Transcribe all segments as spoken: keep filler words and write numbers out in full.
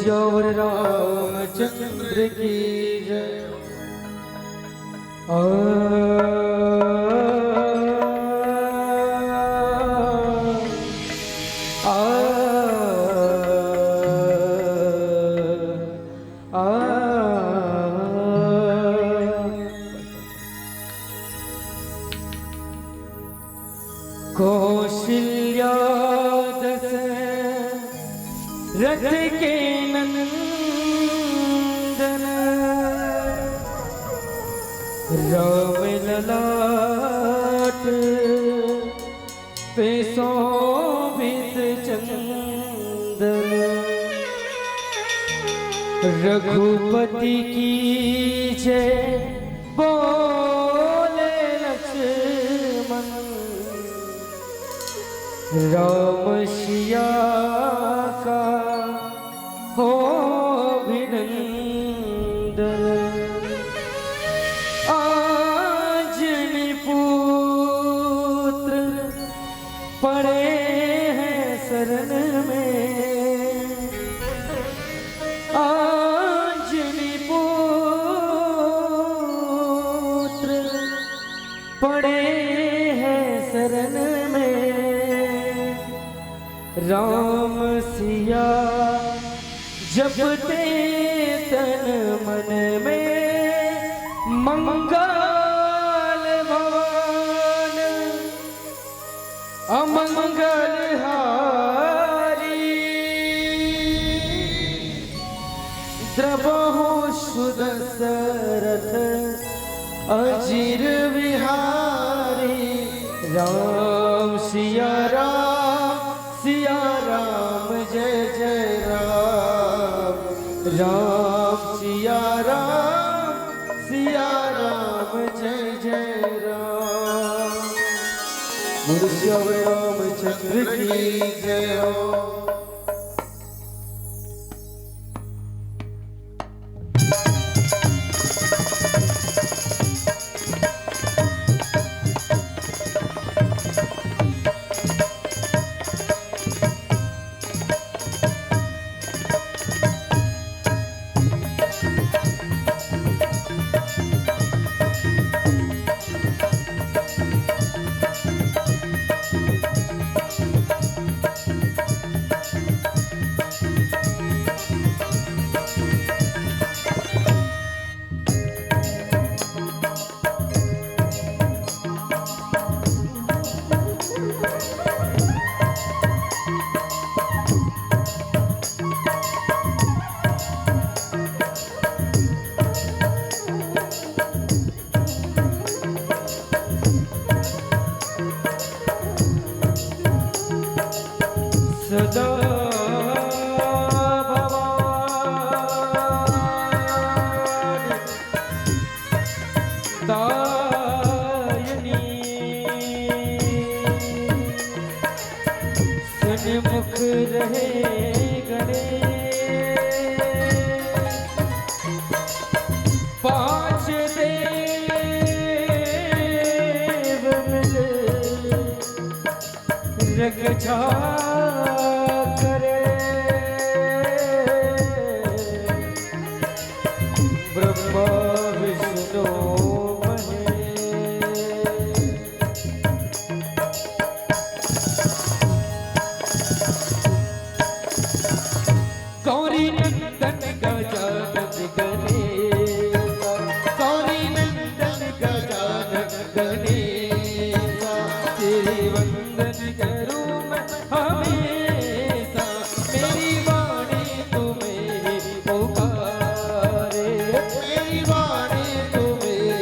श्यावर रामचंद्र की जय। आ, आ, आ, आ। कौशल्या दशरथ के नंदन, राम ललाट पे शोभित चंदन। रघुपति की जय बोले लक्ष्मण, राम सिया का हो अभिनंदन। अंजनी पुत्र पड़े हैं शरण में, अंजनी पुत्र पड़े हैं शरण में। राम सिया जपते तन मन में, मंगल भवन अमंगल हारी। द्रवहु सुदशरथ अजिर विहारी। राम सिया राम, सिया राम जय जय राम। राम सिया राम, सिया राम जय जय राम। बोलो सियावर रामचंद्र की जय हो। सदा भवानी तारिणी सन्मुख रहे गणेश। पांच देव मिल रक्षा करे। ब्रह्मा विष्णु महेश। गौरी नंदन गजानन गणेशा, गौरी नंदन गजानन गणेशा, तेरी वंदन करूं मैं हमेशा। मेरी वाणी तुम्हें ही पुकारे, मेरी वाणी तुम्हें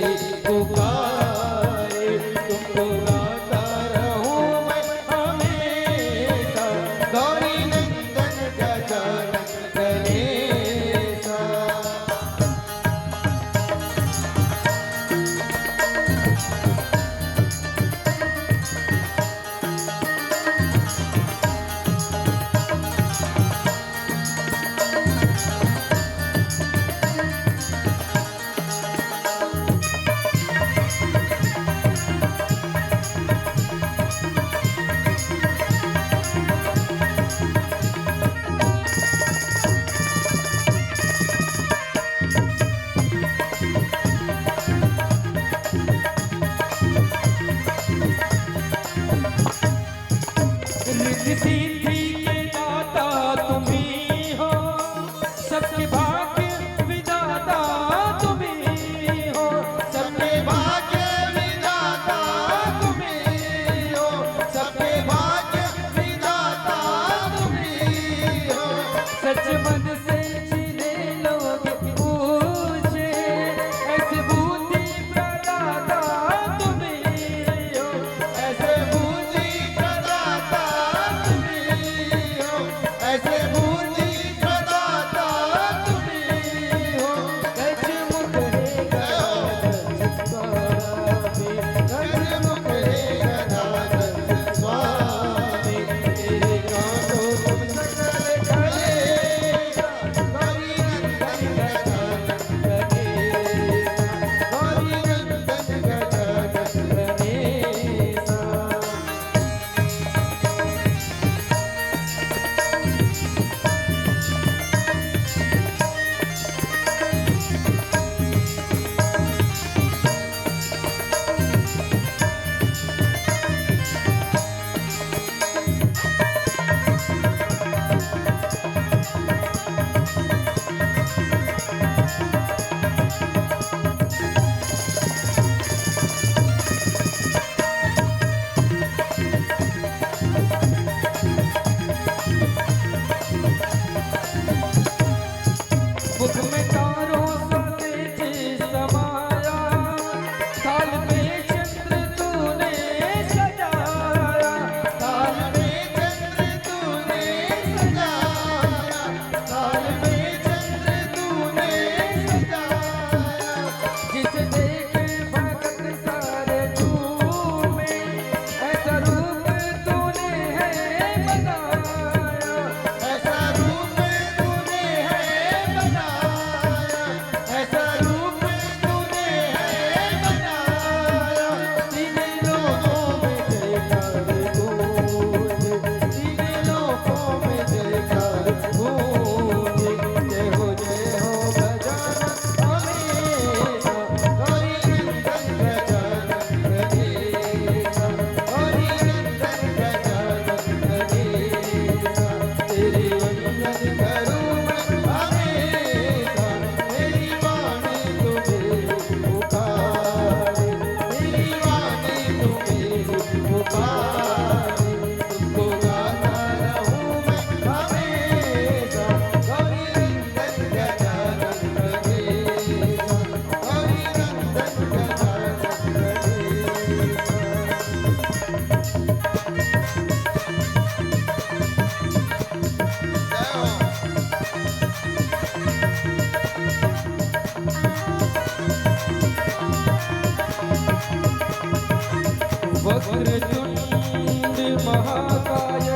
वक्रतुण्ड महाकाय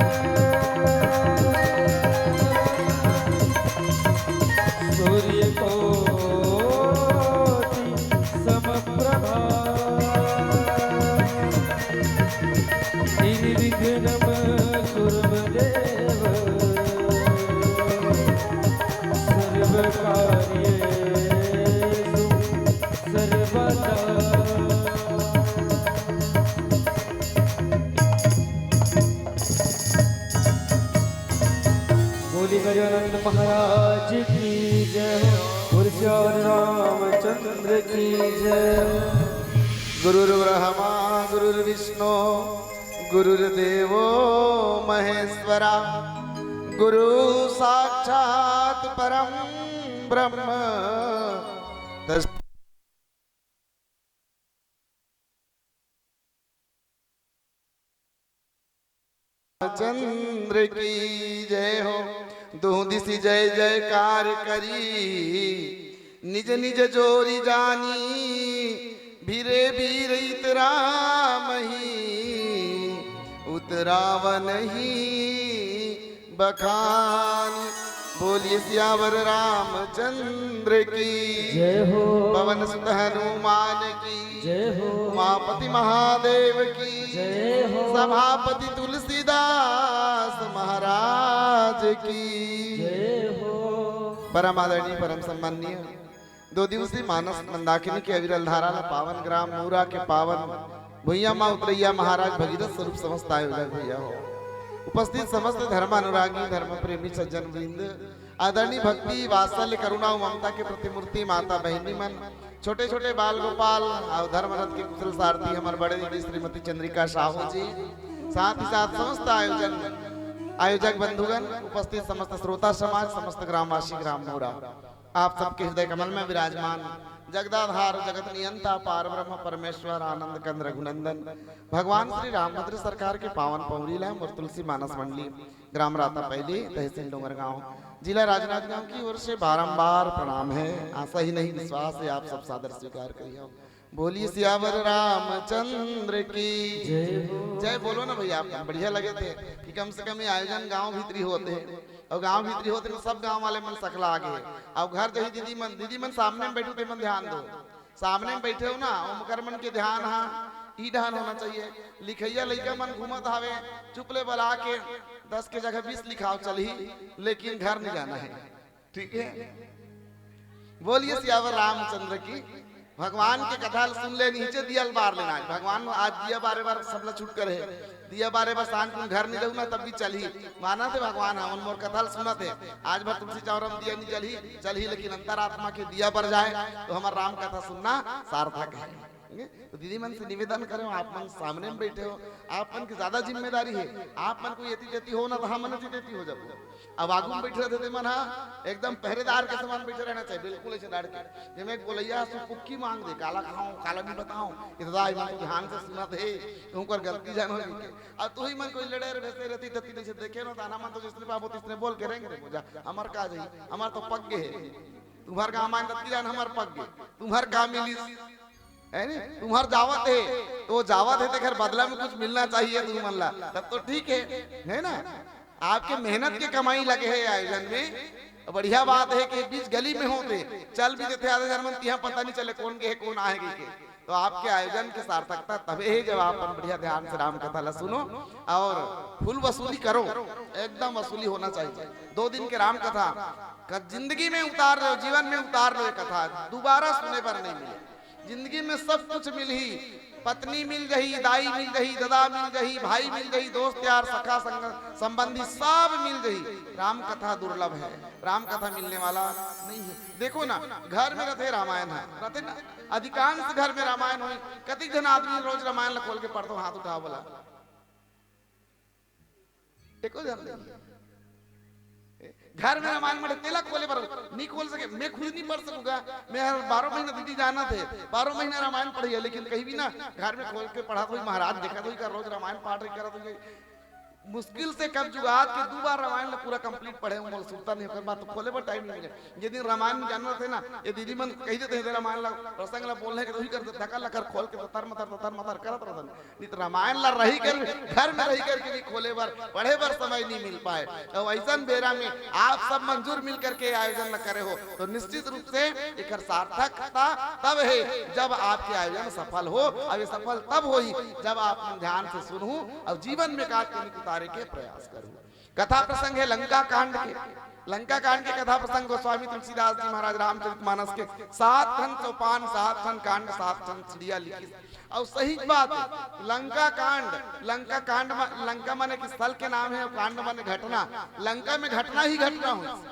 सूर्यकोटि समप्रभा। निर्विघ्नं कुरु मे देव सर्वकार्येषु सर्वदा। बोली गजानन महाराज की जय हो, बोल सियावर रामचंद्र की जय हो। गुरुर्ब्रह्मा गुरुर्विष्णु गुरुर्देवो महेश्वरा, गुरु साक्षात परम ब्रह्म तस्मै चंद्र की जय हो। दुहु दिशि जय जयकार करी, निज निज जोरि जानी। भीरे भीर इतरामहि उतरावनहि बखानी। बोलिए सियावर रामचंद्र की जय हो। पवन सुत हनुमान की जय हो। उमापति महादेव की जय हो। सभापति तुलसीदास महाराज की जय हो। परम आदरणीय, परम सम्माननीय दो दिवसीय मानस मंदाकिनी के अविरल धारा ल पावन ग्राम मूरा के पावन भुइयां म उतरैया महाराज भगीरथ स्वरूप समस्त आयोजक भैया हो, उपस्थित समस्त धर्म अनुरागी धर्म प्रेमी सज्जन वृंद, आदरणीय भक्ति वात्सल्य करुणा व ममता के प्रतिमूर्ति माता बहिनी मन, छोटे छोटे बाल गोपाल अउ धर्मरथ के कुशल सारथी हमर बड़े दीदी श्रीमती चंद्रिका साहू जी, साथ ही साथ समस्त आयोजन आयोजक बंधुगण, उपस्थित समस्त श्रोता समाज, समस्त ग्रामवासी ग्राम मूरा, आप सबके हृदय कमल में विराजमान जगदाधार जगत नियंता पार ब्रह्म परमेश्वर आनंद कंद रघुनंदन भगवान श्री रामभद्र सरकार के पावन पौरी ला मोर तुलसी मानस मंडली ग्राम राता पहली तहसील डोंगरगांव जिला राजनांदगांव की ओर से बारंबार प्रणाम है। आशा ही नहीं विश्वास है आप सब सादर स्वीकार करियो। बोलिए सियावर रामचंद्र की जय हो। जय बोलो ना भैया, आप बढ़िया लगे थे कि कम से कम ये आयोजन गांव भीतरी होते हैं। अउ गांव भीतरी होते तो सब गांव वाले मन सकला आगे। अउ घर जही दीदी मन, दीदी मन सामने में बैठू ते मन ध्यान दो, सामने में बैठे हो ना, ओमकर मन के ध्यान हा ई डहन होना चाहिए। लिखैया लइका मन घूमत हावे, चुप ले बला के दस के जगह बीस लिखाओ चलही, लेकिन घर नहीं जाना है। ठीक है, बोलिए सियावर रामचंद्र की। भगवान के कथा ल सुन ले, नीचे दिया ल बार लेना है। भगवान आज दिया बारे बर सबला छूट करे है, दिया बारे बर सांझ कुन घर नहीं जाऊ ना तब भी चलही। मानत है भगवान, हमन मोर कथा ल सुनत है, आज भर तुलसी चौरा म दिया नहीं जलही, चलही लेकिन अंतरात्मा के दिया बर जाए तो हमर राम कथा सुनना सार्थक है। तो दीदी मन से निवेदन करे, आप मन सामने में बैठे हो, आप मन की ज्यादा जिम्मेदारी है। आप मन कोई एती तेती हो ना तो हमन एती तेती हो जाबो। अब आगू में बैठे रहते ते मन हा एकदम पहरेदार के समान बैठे रहना चाहिए, बिल्कुल ऐसे डर के। जेमे एक बोलैया सु पुक्की मांग दे, काला खाओ काला नहीं बताओ, इतना इमन तो ध्यान से सुनत है, उनकर गलती जान हो के। अब तू ही मन कोई लड़े रहे से रहती तती नहीं से देखे ना, ताना मन तो जिसने पाबो तिसने बोल के रेंग रे बोजा, हमार का जाई, हमार तो पग गे है। तुम्हार गाँव मान तती जान हमार पग गे, तुम्हार का मिली, है नी? तुम्हार जावत है, तो जावत है, तेखर बदला में कुछ मिलना चाहिए तुम मन ला, तब तो ठीक है, है ना? आपके मेहनत के कमाई लगे है आयोजन में, बढ़िया बात है कि बीच गली में होते, चल भी देते आधे जन मन, तिहा पता नहीं चले कौन के है, कौन आहे के। तो आपके आयोजन के सार्थकता तबे है जब आप बढ़िया ध्यान से राम कथा ला सुनो और फुल वसूली करो, एकदम वसूली होना चाहिए। दो दिन के राम कथा का जिंदगी में उतार लो, जीवन में उतार लो ये कथा, दोबारा सुने बर नहीं मिले। जिंदगी में सब कुछ मिलही, पत्नी मिल जही, दाई मिल जही, ददा मिल जही, भाई मिल जही, दोस्त यार सखा संग संबंधी सब मिल जही। राम कथा दुर्लभ है, राम कथा मिलने वाला नहीं है। देखो ना, घर में रहते रामायण है, रहते ना, अधिकांश घर में रामायण होई। कतिक जन आदमी रोज रामायण ला खोल के पढ़तो, हाथ उठाओ बोला। एको जन नहीं। घर में रामायण मढ़े तेला खोले बर नहीं खोल सके, मैं खुद नहीं पढ़ सकूंगा। मैं हर बारह महीना दीदी जाना थे, बारह महीना रामायण पढ़ी है, लेकिन कहीं भी ना घर में खोल के पढ़ा तो महाराज देखा तो का रोज रामायण पाठ ही करा तो मुश्किल से कब जुगाड़ के दू बार रामायण ला पूरा complete पढ़े हूँ, मोला सुरता नहीं, ओकर बाद तो खोले बर time नहीं मिले। जे दिन रामायण में जानना थे ना, ये दीदी मन कही देते हैं, "रामायण ला, प्रसंग ला बोलने के तो ही कर देते, धक्का लकर खोल के ततर मतर, ततर मतर करत रहते हैं।" नहीं तो रामायण ला रही कर, घर में रही करके भी खोले बर, पढ़े बर समय नहीं मिल पाए। तो ऐसन बेरा में आप सब मन जुर मिल करके आयोजन ला करे हो, तो निश्चित रूप से एकर सार्थकता तब है, जब आपके आयोजन सफल हो। अब ये सफल तब होही, जब आप मन ध्यान से सुनहू और जीवन में काज करने के उतारे के प्रयास करू। कथा प्रसंग है लंका कांड के। लंका कांड के कथा प्रसंग गोस्वामी तुलसीदास जी महाराज रामचरितमानस के सात ठन सोपान, सात ठन कांड, सात ठन सीढ़िया लिखिस। और सही बात है, लंका कांड, लंका कांड मा-, लंका माने कि स्थल के नाम है, कांड माने घटना। लंका में घटना ही घटना होइस,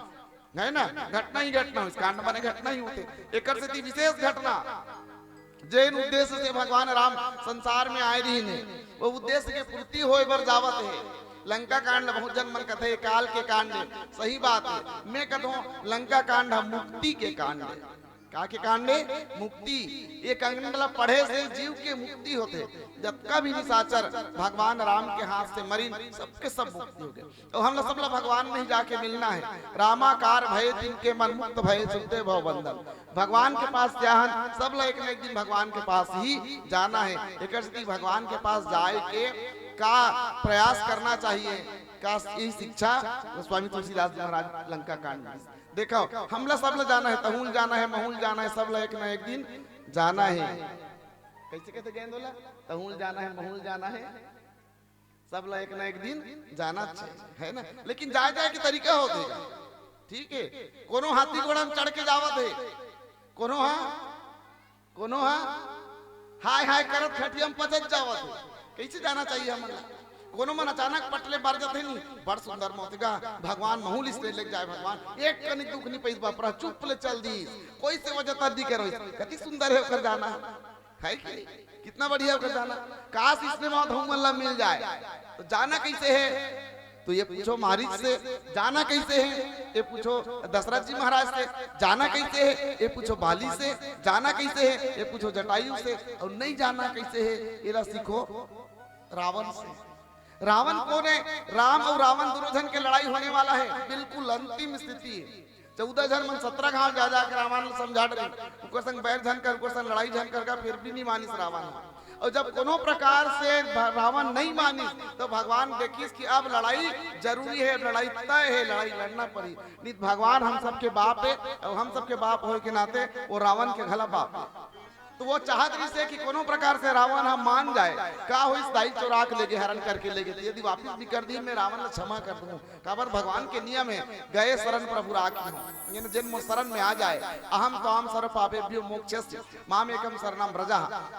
है ना? घटना ही घटना होइस, कांड माने घटना ही होथे। एकर सेती विशेष घटना, जेन उद्देश्य से भगवान राम संसार में आए रहिन हे, वो उद्देश्य के पूर्ति होए बर जावत हे। लंका कांड ल बहुत झन मन कथे, काल के कांड हे। सही बात हे, मैं कथों लंका कांड ह मुक्ति के कांड हे। का के कांड हे? मुक्ति। ये कांड ला पढ़े से जीव के मुक्ति होथे। जतका भी निशाचर भगवान राम के हाथ से मरिन, सबके सब मुक्ति हो गए। तो हमला सबला भगवान में ही जाके मिलना है। रामाकार भये तिनके मन, मुक्त भये सुरते भव बंधन। भगवान के पास जाहन, सबला एक न एक दिन भगवान के पास ही जाना है। एकर सेती भगवान के पास जाए के का प्रयास करना चाहिए, का यही शिक्षा स्वामी तुलसीदास जी महाराज लंका कांड में। देखो, हमला सबला जाना है, तहूल जाना है, महूल जाना है, सबला एक न एक दिन जाना है। कैसे कहते गेंद वाला? तहूल जाना है, महूल जाना है, सबला एक न एक दिन जाना चाहिए, है ना? लेकिन जाए जाए के तरीका होथे, ठीक है? कोनो हाथी घोड़ा में चढ़ के जावत हे, कोनो हा, कोनो हा हाय हाय करत खटिया में पचत जावत हे। कैसे जाना चाहिए हमन ला? कोनो मन अचानक पटले बर जथे नी, बड़ सुंदर मौत गा, भगवान महूल इसने लेके जाए, भगवान एक कनिक दुख नहीं पैस बापरा, चुप ले चल दी, कोई से वजह तर दी करो, कति सुंदर है ओकर जाना। है कि नहीं? कितना बढ़िया ओकर जाना। काश इसने मौत हम मन ला मिल जाए। तो जाना कैसे है? तो ये पूछो मारीच से, जाना कैसे है? ये पूछो दशरथ जी महाराज से, जाना कैसे है? ये पूछो बाली से, जाना कैसे है? ये पूछो जटायु से। और नहीं जाना कैसे है, ये ला सीखो रावण से। रावण कौन है? राम और रावण दोनों झन के लड़ाई होने वाला है, बिल्कुल अंतिम स्थिति है। चौदह झन मन सत्रह घाव जा जाके रावण ल समझा डरे, उकर संग बैर झन कर, उकर संग लड़ाई झन कर का, फिर भी नहीं मानिस रावण। और जब कोनो प्रकार से भ-, रावण नहीं मानिस, तो भगवान देखिस कि अब लड़ाई जरूरी है, लड़ाई तय है, लड़ाई लड़ना पड़ी। नहीं तो भगवान हम सबके बाप है, और हम सबके बाप होए के नाते वो रावण के घला बाप है। तो वो चाहत रहिस हे कि कोनो प्रकार से रावण ह मान जाए। का होइस, दाई चोरा के लेगे, हरण करके लेगे, तो यदि वापिस भी कर दी, मैं रावण ला क्षमा कर दूं। काबर भगवान के नियम है, गए शरण प्रभु राखिहौं, यानी जेन मोर शरण में आ जाए, अहम त्वाम सर्व पापेभ्यो मोक्षयिष्यामि, मामेकम शरणम व्रज,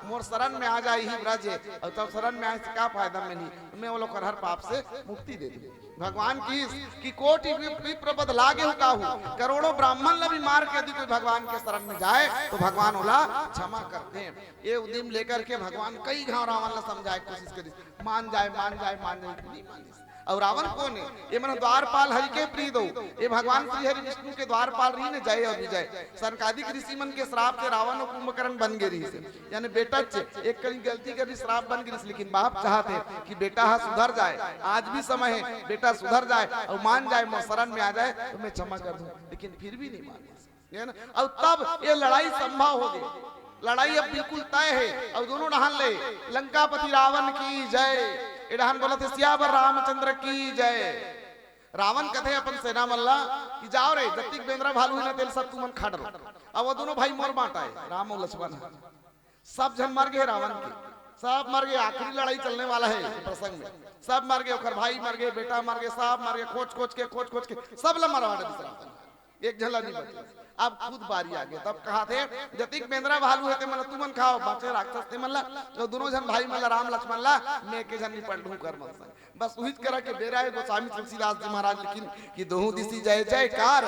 मोर शरण में आ जाए ही व्रज है, और तब शरण में आए से का फायदा मिली, मैं वो लोग हर पाप से मुक्ति दे दूं। भगवान किहिस कि कोटि विप-, विप्र पद लागे हो काहू, करोड़ों ब्राह्मण ला भी मार के यदि कोई भगवान के शरण में जाए तो भगवान ओला क्षमा करते हैं। ये उद्यम लेकर के भगवान कई घाव रावण ला समझाए के कोशिश करिस, मान जाए, मान जाए, मान जाए, नहीं मानिस। और रावण कौन है? ये मन द्वारपाल हरि के प्रीत हो, ये भगवान श्री हरि विष्णु के द्वारपाल रहिन, जय और विजय। सनकादिक ऋषि मन के श्राप से रावण और कुंभकर्ण बन गए रहिस हे। यानी बेटा च-, एक कहीं गलती कर दी, श्राप बन गिरिस, लेकिन बाप चाहत हे कि बेटा हा सुधर जाए, आज भी समय है, बेटा सुधर जाए और मान जाए, मोर शरण में आ जाए तो मैं क्षमा कर दूं, लेकिन फिर भी नहीं मानिस, है ना? और तब ये लड़ाई संभव हो गई, लड़ाई अब बिल्कुल तय है। और दोनों डहान ले, लंकापति रावण की जय, ये डहान बोलथे सियावर रामचंद्र की जय। रावण कथे अपन सेना मन ला कि जाओ रे, जतिक बेंदरा भालू है ना, तेल सब तुमन खा डरो। अब वो दोनों भाई मोर बांटा है, राम और लक्ष्मण है। सब झन मर गए रावण के, सब मर गए। आखिरी लड़ाई चलने वाला है ये प्रसंग में। सब मर गए, ओकर भाई मर गए, बेटा मर गए, सब मर गए, खोज खोज के, खोज खोज के सब ला मरवा दे दूसरा। एक झन ला नहीं बचे। अब खुद बारी आ गए, तब कहाथे, "जतिक बेंदरा भालू है ते मन ला तुमन खाओ, बचे राक्षस ते मन ला।" तो दोनों झन भाई मन ला, राम लक्ष्मण ला, "मैं के झन निपट लूं कर मन संग।" बस उहिच करा के बेरा है, गोस्वामी तुलसीदास जी महाराज लिखिन कि दोहू दिशि जय जयकार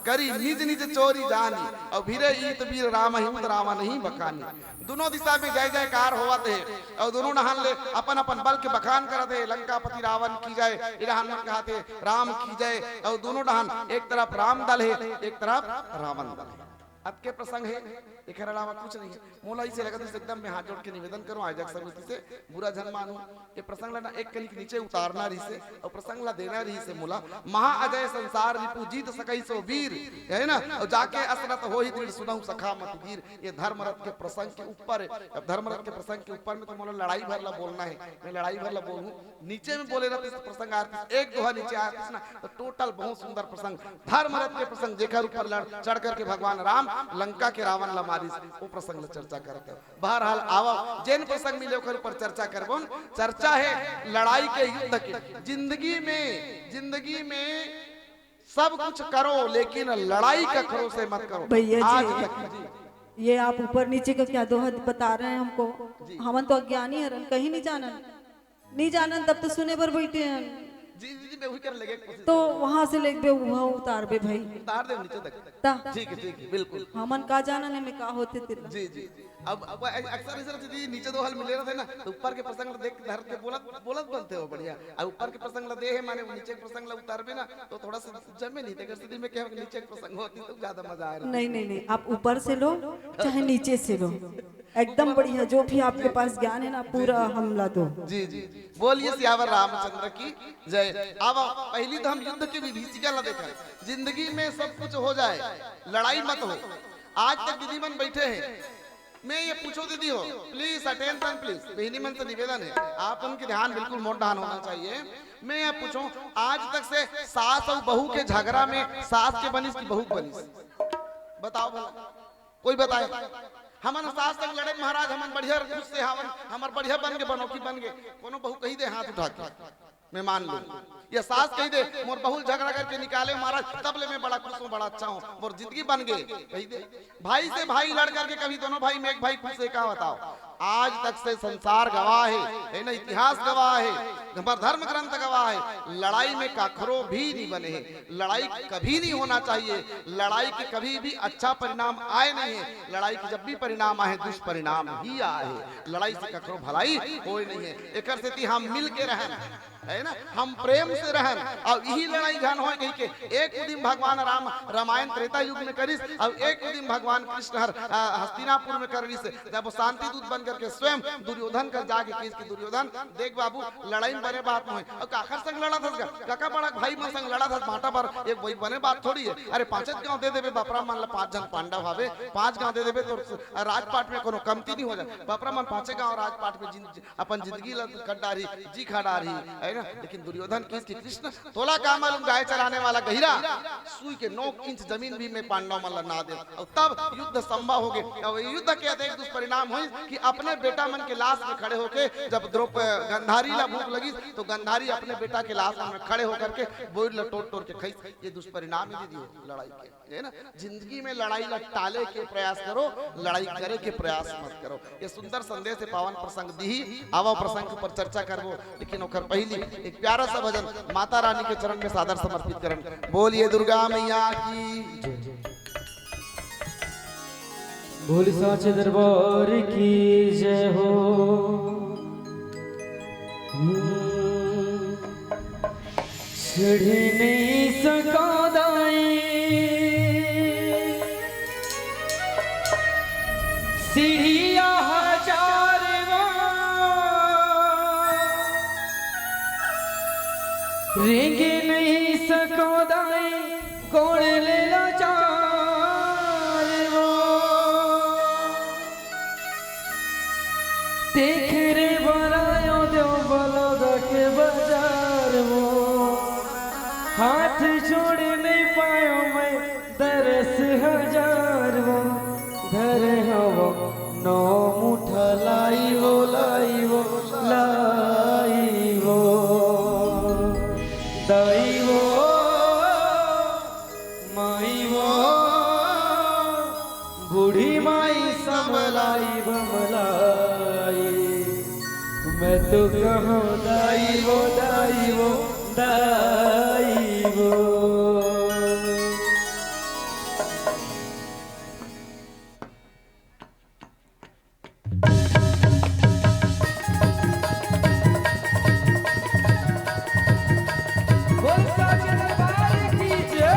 करी निज निज चोरी जानी, और भिरे ईत वीर राम ही उत रावण ही बखानी। दोनों दिशा में जय जयकार होवत है और दोनों डहान ले अपन अपन बल के बखान करत है। लंकापति रावण की जय, इडहान मन कहाथे राम की जय, और दोनों डहान एक तरफ राम दल है, एक तरफ रावण दल है। अब के प्रसंग है, एकर अलावा कुछ नहीं है। मोला इसे लगत हे, एकदम मैं हाथ जोड़ के निवेदन करूं आयोजक समिति से, बुरा झन मानू। ये प्रसंग ला ना एक कनिक नीचे उतारना रहिसे अउ प्रसंग ला देना रहिसे मोला। महा अजय संसार रिपु जीत सकई सो वीर, है ना? अउ जाके असरत होही दृढ़ सुनहु सखा मति वीर। ये धर्मरथ के प्रसंग के ऊपर है। अब धर्मरथ के प्रसंग के ऊपर में तो मोला लड़ाई भर ला बोलना है, मैं लड़ाई भर ला बोलूं। नीचे में बोले रहते तो प्रसंग आतिस, एक दोहा नीचे आतिस ना, तो total बहुत सुंदर प्रसंग, धर्मरथ के प्रसंग, जेकर ऊपर लड़ चढ़ करके भगवान राम लंका के रावण ला मारिस, वो प्रसंग ला चर्चा करते हो। बहरहाल, आवा, जेन प्रसंग मिले ओकर ऊपर चर्चा करबोन। चर्चा है लड़ाई के, युद्ध के। जिंदगी में, जिंदगी में सब कुछ करो, लेकिन लड़ाई कखरो से मत करो। भैया जी, आज तक, जी। ये आप ऊपर नीचे का क्या दोहद बता रहे हैं हमको? जी। हमन तो अज्ञानी हरन, कहीं नहीं जानन, नहीं जानन, तब तो सुने बर बैठे हैं। जी, जी, जी, मैं वही कर लेके कोशिश तो कर रहा हूँ। वहां से लेके वह उतार बे भाई। उतार दे नीचे तक। ता। ठीक है, ठीक है, बिल्कुल। हमन का जानन है, मैं का होते तेला। जी, जी। अब, अब अ-, अक्सर इस तरह से जी नीचे दोहा मिले रहते ना, तो ऊपर के प्रसंग ला देख के धर के बोलत, बोलत बनते हो बढ़िया। अब ऊपर के प्रसंग ला दे है, माने नीचे के प्रसंग ला उतारबे ना, तो थोड़ा सा जमे नहीं, तेकर स्थिति में क्या नीचे के प्रसंग होती तो ज्यादा मजा आ रहा। नहीं, नहीं, नहीं, आप ऊपर से लो, चाहे नीचे से लो, एकदम बढ़िया। जो भी आपके पास ज्ञान है ना, पूरा हमला दो। जी, जी। बोलिए सियावर रामचंद्र की जय। अब पहली तो हम युद्ध की विभीषिका ला देखा। जिंदगी में सब कुछ हो जाए, लड़ाई मत हो। आज तक दीदी मन बैठे हैं, मैं ये पूछो दीदी हो, please, attention please, बहिनी मन से निवेदन है, आप उनके ध्यान बिल्कुल मोर डहान होना चाहिए। मैं ये पूछो, आज तक से सास और बहू के झगड़ा में सास के बनिस कि बहू के बनिस? बताओ भला, कोई बताए। हमन सास तक लड़े महाराज, हमन बढ़िया खुश से हावन, हमर बढ़िया बन के बनौकी बन के, कोनो बहू कही दे हाथ उठा के, मैं मान लूं। ये सास कही दे, मोर बहू झगड़ा करके निकाले महाराज, तब ले मैं बड़ा खुश हूँ, बड़ा अच्छा हूँ, मोर जिंदगी बन गई, कही दे। भाई से भाई लड़ करके कभी दोनों भाई में एक भाई खुश है, का बताओ? आज तक से संसार गवाह है, है ना, इतिहास गवाह है, हमार धर्म ग्रंथ गवाह है, लड़ाई में काखरो भी नहीं बने हैं। लड़ाई कभी नहीं होना चाहिए, लड़ाई के कभी भी अच्छा परिणाम आए नहीं है। लड़ाई के जब भी परिणाम आए, दुष्परिणाम ही आए है। लड़ाई से कखरो भलाई होए नहीं है। एकर सेती हम मिल के रहन, है ना, हम प्रेम से रहन, अउ इही लड़ाई झन होए कहि के एक उदिम भगवान राम रामायण त्रेता युग में करिस, अउ एक उदिम भगवान कृष्ण हर, अ, हस्तिनापुर में करिस, जब वो शांति दूत बन करके स्वयं दुर्योधन कर जाके कहिस कि दुर्योधन, देख बाबू, लड़ाई में बने बात नहीं, अउ काखर संग लड़त हस गा? काका बड़ा भाई मन संग लड़त हस, बांटा बर, एक वही बने बात थोड़ी है। अरे पांचच गांव दे देबे, बपरा मन ला पांच झन पांडव हवे, पांच गांव दे देबे तो राजपाट में कोनो कमती नहीं हो जाए। बपरा मन पांचे गांव राजपाट में जिन, अपन जिंदगी ला कट डारही, जी खा डारही, है ना? लेकिन दुर्योधन कहिस कि कृष्ण, तोला का मालूम गाय चराने वाला गहिरा, सुई के नौ इंच जमीन भी मैं पांडव मन ला ना दे। अउ तब युद्ध संभव हो गए। अब युद्ध के अनेक दुष्परिणाम हुई कि अपने बेटा मन के लाश में खड़े होके जब द्रौप-, गंधारी ला भूख लगी तो गंधारी अपने बेटा के लाश में खड़े होकर के बोर ला टोर टोर के खाई। ये दुष्परिणाम है दीदी हो लड़ाई के, है ना? जिंदगी में लड़ाई ला टाले के प्रयास करो, लड़ाई करे के प्रयास मत करो। ये सुंदर संदेश है, पावन प्रसंग दीही। आवा प्रसंग के ऊपर चर्चा करबो, लेकिन ओकर पहली एक प्यारा सा भजन माता रानी के चरण में सादर समर्पित करन। बोलिए दुर्गा मैया की जय। भोले साचे दरबार की जय हो। हम्म। सीढ़ी नहीं सका दाई, सीढ़िया हजार वा। रेंगे नहीं सको दाई, कोण ले लाचार वो। तेखरे बरायो देव बलौदा के बाजार वो। हाथ जोड़ नहीं पायो मैं दरस हजार वो। धरे हवो नौ मुठा लाई वो, लाई वो, लाई वो। दाई वो, माई वो, बूढ़ी माई समलाई बमलाई। मैं तो कहूँ दाई वो, दाई वो, दाई वो। बोल साचे दरबार की जय।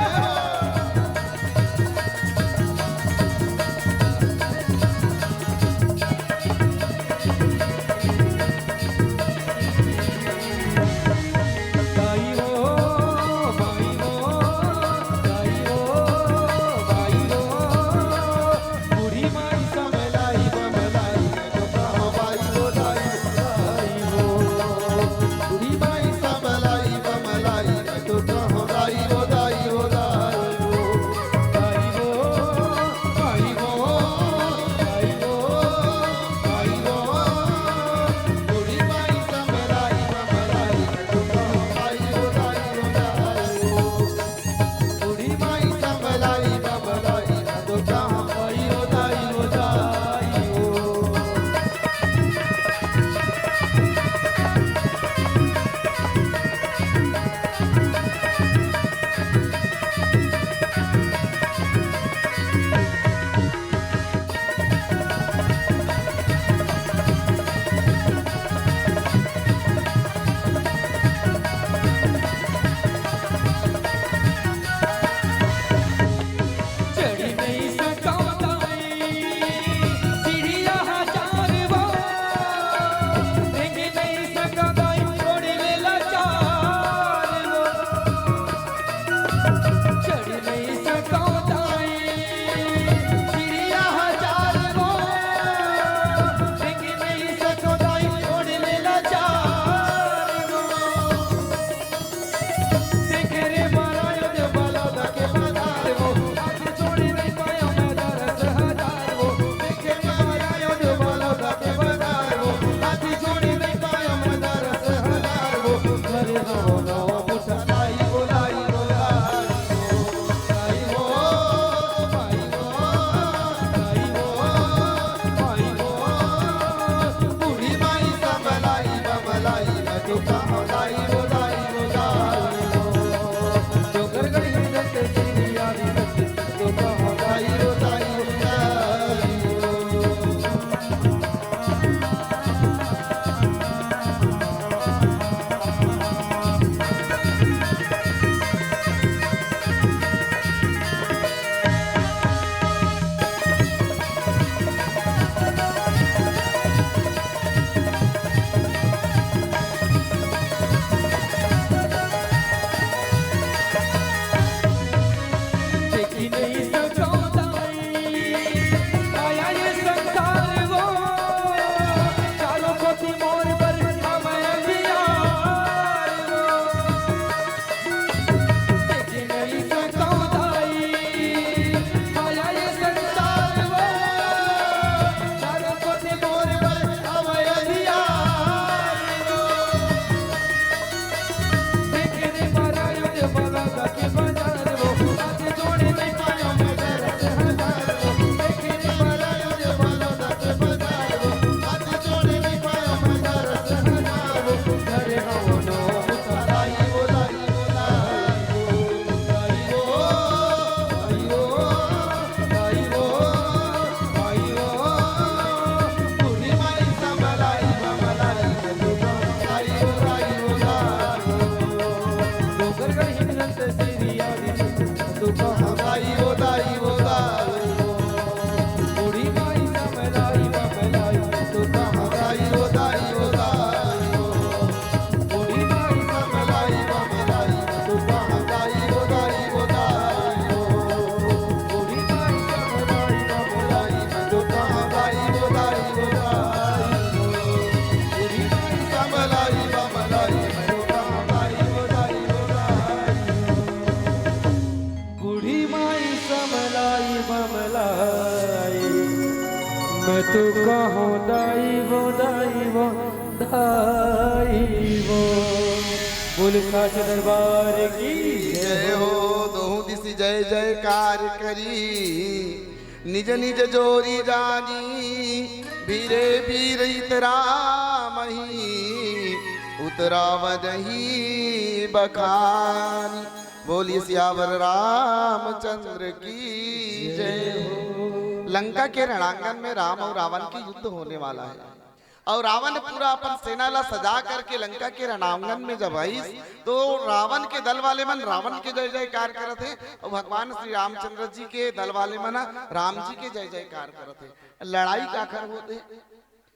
तो कहो दाई वो, दाई वो, दाई वो। बोल साचे दरबार की जय हो। दोहू दिस जय जयकार करी, निज निज जोरी जानी, भीरे भीर इतरा मही, उतरावनही बखानी। बोलिए सियावर रामचंद्र की जय हो। लंका के रणांगन में राम और रावण के युद्ध होने वाला है। और रावण पूरा अपन सेना ला सजा करके लंका के रणांगन में जब आइस, तो रावण के दल वाले मन रावण के जय जयकार करत हे, और भगवान श्री रामचंद्र जी के दल वाले मन राम जी के जय जयकार करत हे। लड़ाई काकर होत हे,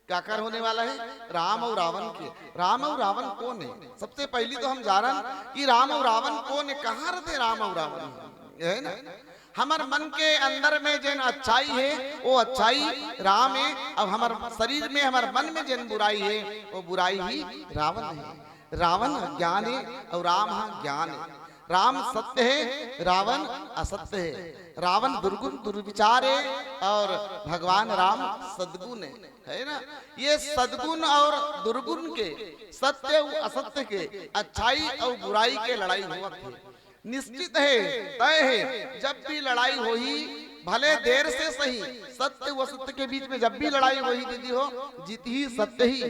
काकर होने वाला है? राम और रावण के। राम और रावण कौन है? सबसे पहली तो हम जानन कि राम और रावण कौन है, कहाँ रहते राम और रावण, है ना? हमर मन के अंदर में जेन अच्छाई है, वो अच्छाई राम है, और हमर शरीर में, हमर मन में जेन बुराई है, वो बुराई ही रावण है। रावण अज्ञान है और राम ह ज्ञान है। राम सत्य है, रावण असत्य है। रावण दुर्गुण दुर्विचार है और भगवान राम सद्गुण है, है ना? ये सद्गुण और दुर्गुण के, सत्य और असत्य के, अच्छाई और बुराई के लड़ाई होवत है। निश्चित है, तय है, जब भी लड़ाई होही, भले देर से सही, सत्य व असत्य के बीच में जब भी लड़ाई होही दीदी हो, जीतही सत्य ही,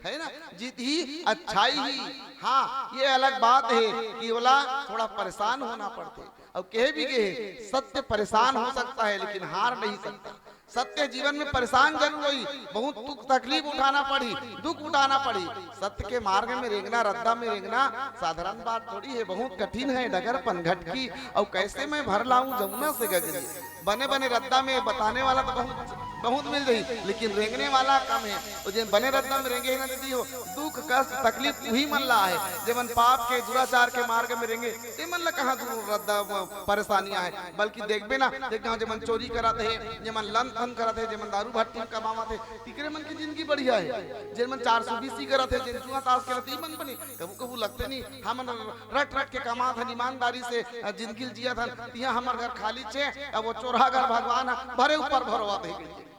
है ना? जीतही अच्छाई ही। हाँ, ये अलग बात है कि ओला थोड़ा परेशान होना पड़थे। अब कहे भी गए, सत्य परेशान हो सकता है लेकिन हार नहीं सकता। सत्य जीवन में परेशान जरूर होही, बहुत दुख तकलीफ उठाना पड़ी, दुख उठाना पड़ी। सत्य के मार्ग में रेंगना, रद्दा में रेंगना साधारण बात थोड़ी है, बहुत कठिन है डगर पनघट की। और कैसे मैं भर लाऊं जमुना से गगरी। बने बने रद्दा में बताने वाला तो बहुत, बहुत मिल जाही, लेकिन रेंगने वाला कम है। तो जेन बने रद्दा में रेंगे है ना दीदी हो, दुख कष्ट तकलीफ उही मन ला है। जेमन पाप के दुराचार के मार्ग में रेंगे, ते मन ला कहाँ दूर रद्दा परेशानी आहे? बल्कि देखबे ना, देख जहाँ जेमन चोरी करत हे, जेमन लन धन करत हे, जेमन दारू भट्टी में कमावत हे, तिकरे मन की जिंदगी बढ़िया है। जेमन चार सौ बीसी करत हे, जेन जुआ ताश खेलत हे, मन बने। कभू कभू लगते नहीं, हमन रट रट के कमात हन, ईमानदारी से, अ, जिंदगी ल जियत हन, तिहाँ हमर घर खाली छे, अब वो चोरहा घर भगवान ह भरे ऊपर भरवा दे।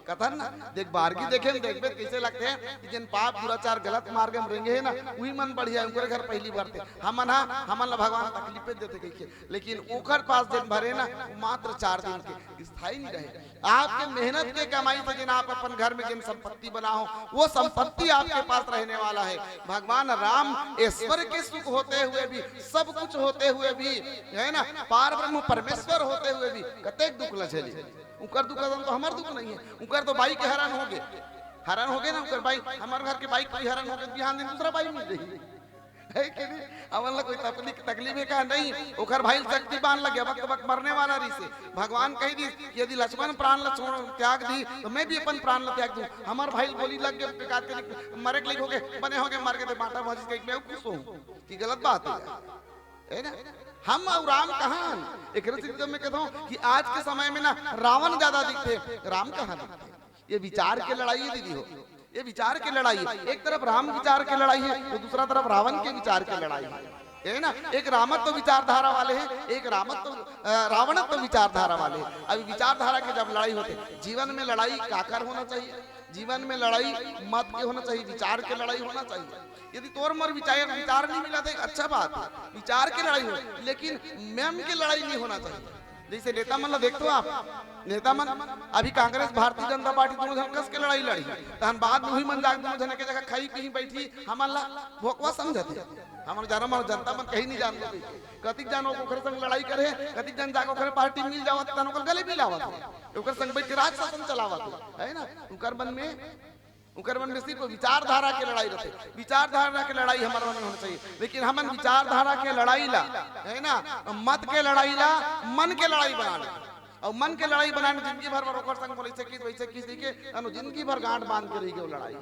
कथन ना, देख बारगी देखे में देखबे त कइसे लगथे कि जेन पाप दुराचार गलत मार्ग में रेंगे हे ना, उही मन बढ़िया, उनकर घर पहली भरथे। हमन हा, हमन ला भगवान तकलीफे देथे कहिके, लेकिन ओकर पास जेन भरे ना, वो मात्र चार दिन के, स्थायी नहीं रहे। आपके मेहनत के कमाई से जेन आप अपन घर में जेन संपत्ति बना हो, वो संपत्ति आपके पास रहने वाला है। भगवान राम ऐश्वर्य के सुख होते हुए भी, सब कुछ होते हुए भी, है ना, पार ब्रह्म परमेश्वर होते हुए भी कतेक दुख ल झेली। उकर दुख तो हमर दुख नहीं है। उकर तो बाइक हरण हो गए, हरण हो गए ना उकर बाइक, हमर घर के बाइक कोई हरण हो गए, बिहान दिन दूसरा बाइक मिल जाही। है कि नहीं? हमन ला कोई तकलीफ, तकलीफ है का? नहीं। ओकर भाई शक्ति बांध लगे, वक्त वक्त मरने वाला रही से। भगवान कही दी कि यदि लक्ष्मण प्राण ला छोड़, त्याग दी, तो मैं भी अपन प्राण ला त्याग दूं। हमर भाई बोली लग गए, बेकार के मरे के लइक हो गए, बने हो गए, मर गए, तो माता भौजी कही, मैं खुश हूँ कि गलत बात है, है ना? हम और राम कहाँ हन? एकरे से तो मैं कहता हूँ कि आज के समय में ना रावण ज्यादा दिखते, राम कहाँ दिखते? ये विचार के लड़ाई है दीदी हो, ये विचार के लड़ाई है। एक तरफ राम विचार के लड़ाई है, तो दूसरा तरफ रावण के विचार के लड़ाई है, है ना? एक रामत्व विचारधारा वाले हैं, एक रामत्व, अ, रावणत्व विचारधारा वाले हैं। अभी विचारधारा के जब लड़ाई होते, जीवन में लड़ाई काकर होना चाहिए? जीवन में लड़ाई मत के होना चाहिए, विचार के लड़ाई होना चाहिए। यदि तोर मोर विचार, विचार नहीं मिला तो एक अच्छा बात है, विचार के लड़ाई हो, लेकिन मेम के लड़ाई नहीं होना चाहिए। जैसे नेता मन ला देखते हो आप, नेता मन अभी कांग्रेस, भारतीय जनता पार्टी दोनों झन कस के लड़ाई लड़ी, तहन बाद में वही मन जाके दोनों झन के जगह खाई पी बैठी, हमन ला भोकवा समझत हे। हमन जानो मन जनता मन कहीं नहीं जानते। कतिक जन ओखर संग लड़ाई करे, कतिक जन जाके ओखर पार्टी मिल जावत, तहन ओकर गले मिलावत हे, ओकर संग बैठ के राज शासन चलावत हे, है ना? उनकर मन में, उनकर मन में सिर्फ विचारधारा के लड़ाई रहते। विचारधारा के लड़ाई हमर मन में होना चाहिए, लेकिन हमन विचारधारा के लड़ाई ला, है ना, मत के लड़ाई ला मन के लड़ाई बना ले। और मन के लड़ाई बनाए में जिंदगी भर बर ओकर संग बोले, "ऐसे किस, वैसे किस," कहिके, अनु जिंदगी भर गांठ बांध के रह गए वो लड़ाई।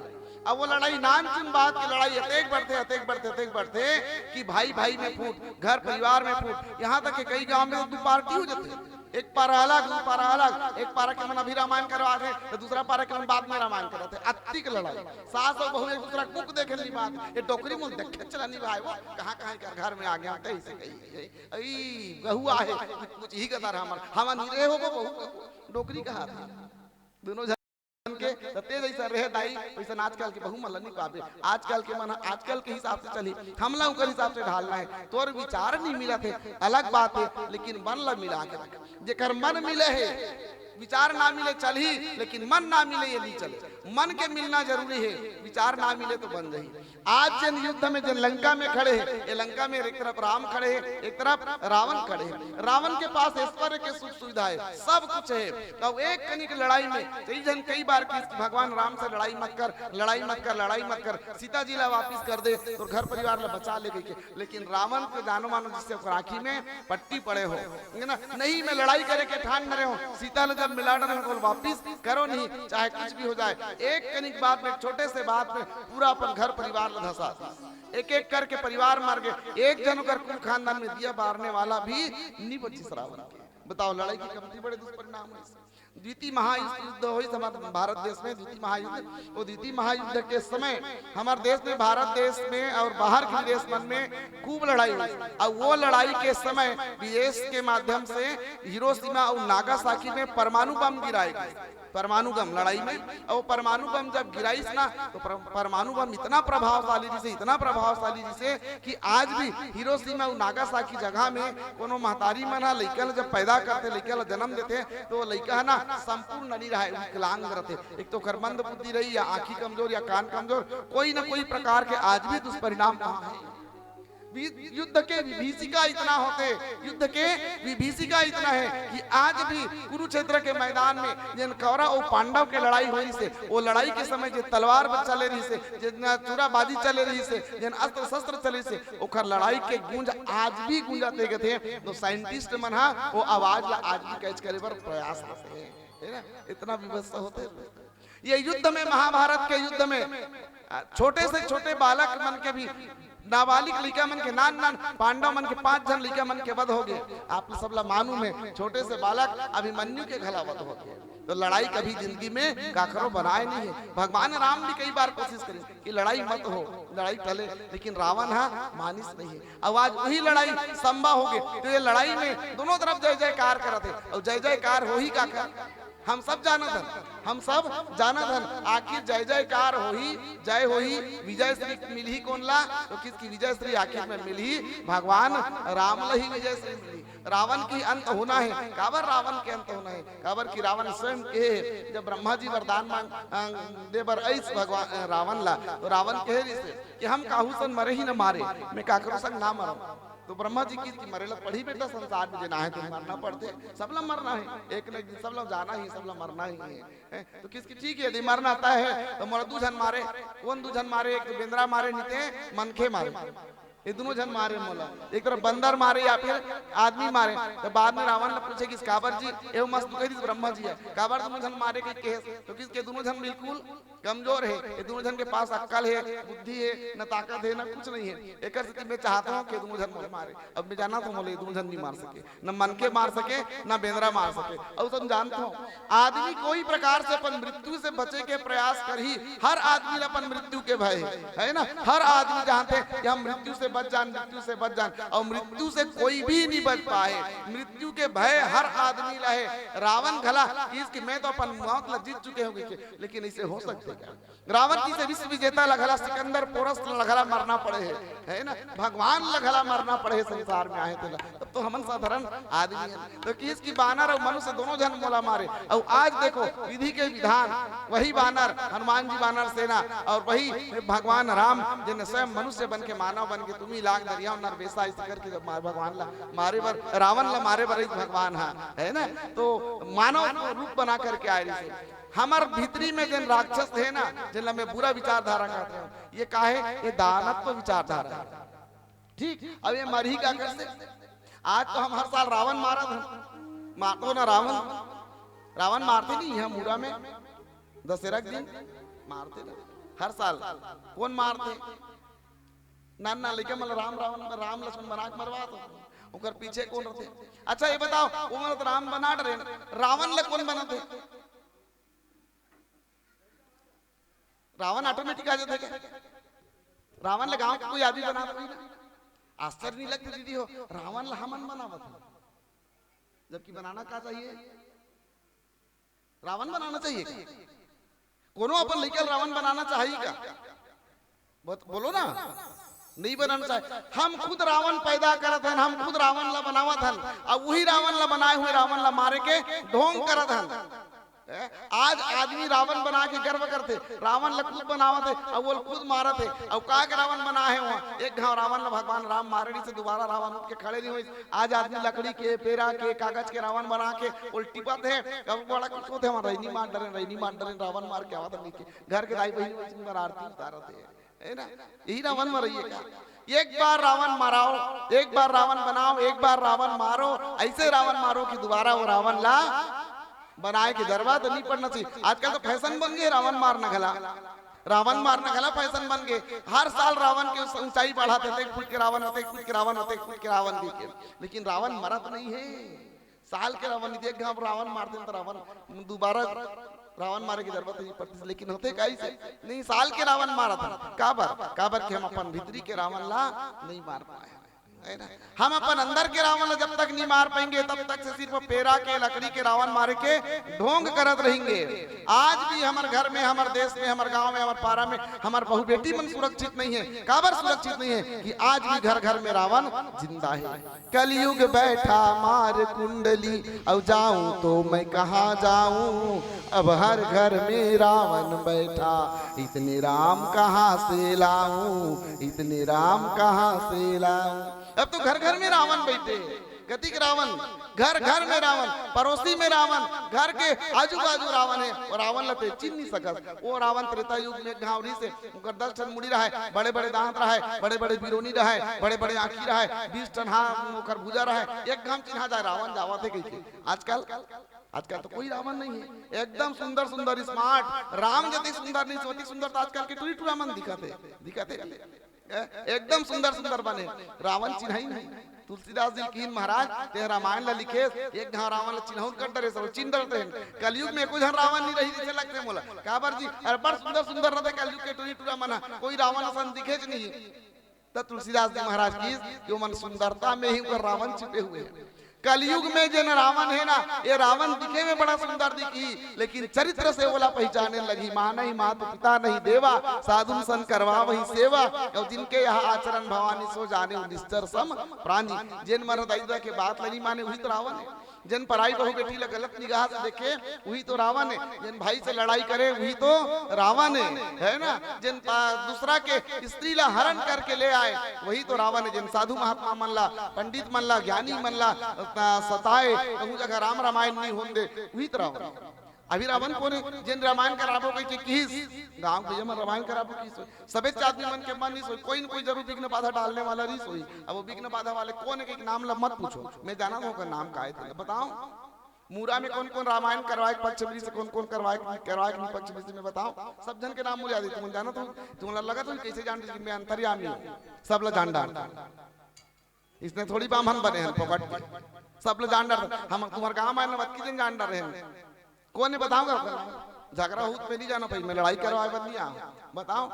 अब वो लड़ाई नानचुन बात की लड़ाई अतेक बढ़ते, अतेक बढ़ते, अतेक बढ़ते कि भाई भाई में फूट, घर परिवार में फूट, यहाँ तक कि कई गांव में तो दो पार्टी हो जाते हैं। एक पारा अलग, दो पारा अलग, एक पारा के मन अभी रामायण करवा थे, तो दूसरा पारा के मन बाद में रामायण करवा थे। अतिक लड़ाई, सास और बहू एक दूसरा कुक देखे ली बात, ये डोकरी मुल देखे चला नहीं भाई, वो कहाँ कहाँ कर घर में आ गया होते, इसे कही, "अई, गहू आहे, कुछ ही कदर हमर, हवा नहीं रहे हो, बहू, डोकरी कहा था।" दोनों झन के, त तें जइसन रहे दाई, वइसन आजकल के बहू मन ल नइ पाबे। आजकल के मन ह आजकल के हिसाब से चलही, हमला ओकर हिसाब से ढालना हे। तोर विचार नइ मिलत हे, अलग बात हे, लेकिन मन ल मिला के रख। जेकर मन मिले हे, विचार ना मिले चलही, लेकिन मन ना मिले ये नइ चले। मन के मिलना जरूरी हे, विचार ना मिले तो बन जाही। आज जेन युद्ध में, जेन लंका में खड़े हे, ये लंका में एक तरफ राम खड़े हे, एक तरफ रावण खड़े हे। रावण के पास ऐश्वर्य के सुख सुविधा हे, सब कुछ हे, तो एक कनिक लड़ाई में कई झन कई बार किहिस कि भगवान राम से लड़ाई मत कर, लड़ाई मत कर, लड़ाई मत कर, सीता जी ला वापिस कर दे, तोर घर परिवार ला बचा ले कहिके। लेकिन रावण के जानो मानो जइसे ओकर आँखी में पट्टी पड़े हो, है ना? नहीं, मैं लड़ाई करे के ठान डरे हों, सीता ला जब मिला डरे हों, तो वापिस करो नहीं, चाहे कुछ भी हो जाए। एक कनिक बात में, एक छोटे से बात में पूरा अपन घर परिवार ला धसा दिस। एक एक करके परिवार मर गे, एक झन ओकर कुल खानदान में दिया बारने वाला भी नइ बचिस रावण के। बताओ, लड़ाई के कमती बड़े दुष्परिणाम होइस। द्वितीय महायुद्ध होइस हमर भारत देश में, द्वितीय महायुद्ध। वो द्वितीय महायुद्ध के समय हमर देश में, भारत देश में अउ बाहर के देश मन में खूब लड़ाई होइस। अउ वो लड़ाई के समय विदेश के माध्यम से हिरोशिमा अउ नागासाकी में परमाणु बम गिराए गिस। परमाणु बम लड़ाई में, अउ परमाणु बम जब गिराइस ना, तो पर-, परमाणु बम इतना प्रभावशाली रहिसे, इतना प्रभावशाली रहिसे कि आज भी हिरोशिमा अउ नागासाकी जगह में कोनो महतारी मन ह लइका ल जब पैदा करथे, लइका ल जन्म देथे, तो वो लइका ह ना संपूर्ण नइ रहय, विकलांग रथे। एक तो ओकर मंद बुद्धि रही, या आँखी कमजोर, या कान कमजोर, कोई न कोई प्रकार के आज भी दुष्परिणाम वहाँ हे। वि-, युद्ध के विभीषिका इतना होथे, युद्ध के विभीषिका इतना हे कि आज भी कुरुक्षेत्र के मैदान में जेन कौरव अउ पांडव के लड़ाई होइस हे, वो लड़ाई के समय जे तलवार चले रहिस हे, जेन चूराबाजी चले रहिस हे, जेन अस्त्र शस्त्र चले रहिस हे, ओकर लड़ाई के गूंज आज भी गूंजत हे कथे। तो scientist मन ह वो आवाज ला आज भी catch करे बर प्रयास करथे, है ना? इतना विभत्स होथे। ये युद्ध में, महाभारत के युद्ध में, अ, छोटे से छोटे बालक मन के भी, नाबालिग लइका मन के, नान नान पांडव मन के पांच झन लइका मन के वध हो गे। आप सब ला मालूम हे, छोटे से बालक अभिमन्यु के घला वध हो गे। तो लड़ाई कभी जिंदगी में काकरो बनाए नइ हे। भगवान राम भी कई बार कोशिश करिन कि लड़ाई मत हो, लड़ाई टले, लेकिन रावण ह मानिस नइ हे। अउ आज वही लड़ाई संभव हो गे, तो ये लड़ाई में दोनों तरफ जय जयकार करत हे, अउ जय जयकार होही काकर? हम सब जानत हन, हम सब जानत हन, आखिर जय जयकार होही, जय होही, विजय श्री मिलही कोन ला? तो किहिस कि विजय श्री आखिर में मिलही, भगवान राम ल ही विजय श्री मिलही। रावण के अंत होना हे। काबर रावण के अंत होना हे? काबर कि रावण स्वयं कहे, जब ब्रह्मा जी वरदान मांग, अ, दे बर आइस भगवान, अ, रावण ला, तो रावण कहे रहिस हे कि हम काहू संग मरे ही न मारे, मैं काकरो संग ना मरंव। तो ब्रह्मा जी किहिस कि मरे ला पड़ही बेटा, संसार में जेन आहे ते मरना पड़थे, सब ला मरना हे, एक न एक दिन सब ला जाना ही, सब ला मरना ही हे। हैं? तो किहिस कि ठीक हे, यदि मरना तय हे तो मोला दू झन मारे। कोन दू झन मारे? एक तो बेंदरा मारे, नइ ते मनखे मारे। ये दोनों झन मारे मोला, एक तरफ बंदर मारे या फिर आदमी मारे। तो बाद में रावण ला पूछे किहिस काबर जी, एहू मस्त दुखई दिस ब्रह्मा जी हे, काबर दोनों झन मारे कहिके कहेस? तो किहिस कि दोनों झन बिल्कुल कमजोर हे, ये दोनों झन के पास अक्कल हे, बुद्धि हे, न ताकत हे, न कुछ नइ हे। एकर सेती मैं चाहत हंव कि ये दोनों झन मोला मारे। अब मैं जानत हंव मोला ये दोनों झन नइ मार सके, न मनखे मार सके, न बेंदरा मार सके। अउ तुम जानत हव, आदमी कोई प्रकार से अपन मृत्यु से बचे के प्रयास करही। हर आदमी ला अपन मृत्यु के भय हे, है ना? हर आदमी जानथे कि हम मृत्यु से बच जान, मृत्यु से बच जान, अउ मृत्यु से कोई भी नइ बच पाए। मृत्यु के भय हर आदमी ला हे। रावण घला किहिस कि मैं तो अपन मौत ला जीत चुके हंव कहिके, लेकिन अइसे हो सकथे का? रावण जइसे विश्व विजेता ला घला, सिकंदर पोरस ला घला मरना पड़े हे, है ना? भगवान ला घला मरना पड़े हे, संसार में आहे तेला, तब तो हमन साधारण आदमी हन। तो किहिस कि बानर अउ मनुष्य दोनों झन मोला मारे। अउ आज देखो, विधि के विधान, वही बानर, हनुमान जी बानर सेना, अउ वही भगवान राम, जेन स्वयं मनुष्य बन के, मानव बन के, तुम्ही लाग दरिया नर बेसा, अइसे करके जब मार-, भगवान ला मारे बर, रावण ला मारे बर आइस भगवान ह, है ना? तो मानव रूप बना करके आए रहिस हे। हमर भीतरी में जेन राक्षस हे ना, जेन ला मैं बुरा विचारधारा कहत हंव, ये का हे? ये दानत्व विचारधारा हे। ठीक, अब ये मरही काकर से? आज तो हम हर साल रावण मारत हन, मारथो ना रावण? रावण मारथे नहीं इहाँ मुरा में, दशहरा के दिन मारथे ना हर साल। कोन मारथे? नान नान लइका मन ला राम, रावण, राम लक्ष्मण बना के मरवात हो, ओकर पीछे कोन रथे? अच्छा, ये बताओ, वो मन तो राम बना डरे, रावण ला कोन बनाथे? रावण automatic आ जाथे का? रावण ला गांव के कोई आदमी बनात नहीं ना। आश्चर्य नहीं लगथे दीदी हो, रावण ला हमन बनावत हन, जबकि बनाना का चाहिए? रावण बनाना चाहिए का? कोनो अपन लइका ल रावण बनाना चाही का? बत-, बोलो ना, नहीं बनाना चाही। हम खुद रावण पैदा करत हन, हम खुद रावण ला बनावत हन, अब वही रावण ला बनाए हुए रावण ला मारे के ढोंग करत हन। ए, आज आदमी रावण बना के गर्व करथे, रावण ला खुद बनावत हे, अउ वो खुद मारत हे, अउ का के रावण बना हे वहाँ। एक घाव रावण ला भगवान राम मारे नहीं से दोबारा रावण उठ के खड़े नहीं होइस। आज आदमी लकड़ी के, पेरा के, कागज के रावण बना के ओल टिपत हे। अब बड़ा कुछ होथे, "हमार रैनी मार डरेन, रैनी मार डरेन, रावण मार के आवत हन," कहिके घर के दाई बहिनी मन सुंदर आरती उतारत हे, है ना? यही रावण मरइया का। एक बार रावण मराओ, एक बार रावण बनाओ, एक बार रावण मारो, ऐसे रावण मारो कि दोबारा वो रावण ला बनाए के जरूरत नहीं पड़ना चाहिए। आजकल तो फैशन बन गए रावण मारना घला, रावण मारना घला फैशन बन गए। हर साल रावण के ऊंचाई बढ़ाथे, एक फुट के रावण होथे, एक फुट के रावण होथे, एक फुट के रावण भी के, लेकिन रावण मरत नहीं है। साल के रावण नहीं, एक घाव रावण मारथे त रावण दोबारा रावण मारे के जरूरत नहीं पड़ती, लेकिन होथे का ऐसे? नहीं, साल के रावण मारत हन। काबर? काबर कि हम अपन भीतरी के रावण ला नहीं मार पाए हन, है ना? हम अपन अंदर के रावण ला जब तक नहीं मार पाएंगे, तब तक से सिर्फ पेरा के, लकड़ी के रावण मारे के ढोंग करत रहेंगे। आज भी हमर घर में, हमर देश में, हमर गांव में, हमर पारा में हमर बहू बेटी मन सुरक्षित नहीं है। काबर सुरक्षित नहीं है? कि आज भी घर घर में रावण जिंदा है। कलयुग बैठा मार कुंडली, अब जाऊं तो मैं कहाँ जाऊं, अब हर घर में रावण बैठा, इतने राम कहाँ से लाऊं, इतने राम कहाँ से लाऊं। अब तो घर घर में रावण बैठे, कतिक रावण, घर घर में रावण, पड़ोसी में रावण, घर के आजू बाजू रावण है, और रावण ला ते चिन्ह नहीं सकस। वो रावण त्रेता युग में घावरी से ओकर दस ठन मुड़ी रहय, बड़े-बड़े दांत रहय, बड़े-बड़े बिरोनी रहय, बड़े-बड़े आँखी रहय, बीस ठन हाथ ओकर भुजा रहय, एक घाम चिन्हा जाय रावण जावत हे कहिके। आजकल, आजकल तो कोई रावण नहीं है, एकदम सुंदर-सुंदर smart, राम जतिक सुंदर नहीं, ओतिक सुंदर तो आजकल के टुरी टुरा मन दिखत हे, दिखत हे। ए, एकदम सुंदर सुंदर बने, रावण चिन्हाई नहीं। तुलसीदास जी ल किहिन महाराज, तें रामायण ला लिखेस, एक घाव रावण ला चिन्हउन कर डरेस, अउ चिन्ह डरत हे। कलयुग में एको झन रावण नहीं रही, जइसे लगथे मोला। काबर जी? अरे बड़ सुंदर सुंदर रहिथे कलयुग के टुरी टुरा मन ह, कोई रावण असन दिखेच नहीं। त तुलसीदास जी महाराज किहिस कि ओमन सुंदरता में ही ओकर रावण छिपे हुए हैं। कलयुग में जेन रावण हे ना, ये रावण दिखे में बड़ा सुंदर दिखही, लेकिन चरित्र से ओला पहिचाने लगही। मानहि मात पिता नहीं देवा, साधुन सन करवावही सेवा। अउ जिनके यह आचरण भवानी, सो जानेउ निश्चर सम प्राणी। जेन मन दाई ददा के बात ल नहीं माने, उही तो रावण हे। जेन पराई बहू बेटी ला गलत निगाह से देखे, उही तो रावण हे। जेन भाई से लड़ाई करे, उही तो रावण हे, है ना? जेन पा-, दूसरा के स्त्री ला हरण करके ले आए, वही तो रावण हे। जेन साधु महात्मा मन ला, पंडित मन ला, ज्ञानी मन ला, अ, सताए, कहूँ जगह राम रामायण नहीं होन दे, उही तो रावण हे। अभी रावण कोन हे? जेन रामायण कराबो कहिके किहिस, गाँव के मन रामायण कराबो किहिस होही। सबेच आदमी मन के मन रिहिस होही, कोई न कोई जरूर विघ्न बाधा डालने वाला रिहिस होही। अब वो विघ्न बाधा वाले कोन हे, कहिके नाम ला मत पूछो, मैं जानत हँव ओकर नाम का हे, तेला बताओ। मुरा में कोन कोन रामायण करवाए के पक्ष में रिहिस, कोन कोन करवाए के, करवाए के नहीं पक्ष में रिहिस, मैं बताओ। सब झन के नाम मोला याद हे, तुमन जानत हो, तुमन ला लगत हो कइसे जान रिहिस, मैं अंतर्यामी हँव, सब ला जान डार। इसने थोड़ी बाम्हन बने हन फोकट के। सब ला जान डार। हम तुम्हर गाँव में आए न, अतकी झन जान डारे हन। कोन हे बताओ गा? झगरा होत में नहीं जाना पही, मैं लड़ाई करवाए बर नहीं आँव। बताओ,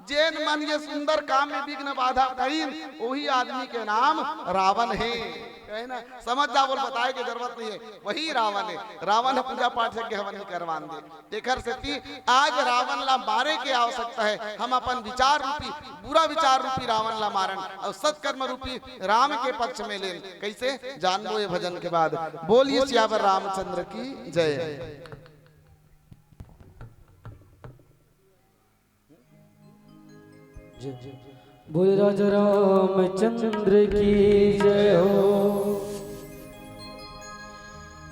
जेन मन ये सुंदर काम में विघ्न बाधा करिन, वही आदमी के नाम रावण हे। कहे ना, समझ जा, बोल बताए के जरूरत नहीं हे, वही रावण हे। रावण ह पूजा पाठ यज्ञ हवन नहीं करवान दे। तेखर सेती आज रावण ला मारे के आवश्यकता हे। हम अपन विचार रूपी, बुरा विचार रूपी रावण ला मारन अउ सत्कर्म रूपी राम के पक्ष में लेन। कइसे? जानबो ये भजन के बाद। बोलिए सियावर रामचंद्र की जय। जय। बोल राजा रामचंद्र की जय हो।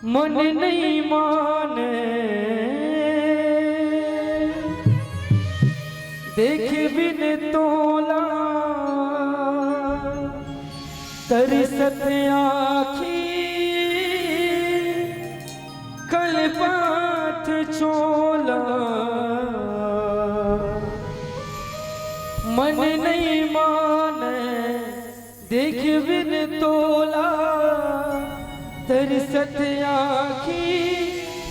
मन नहीं माने देख बिन तोला, तरसत आँखी कल्पात चोला। मन नहीं माने देख बिन तोला, तरसत आँखी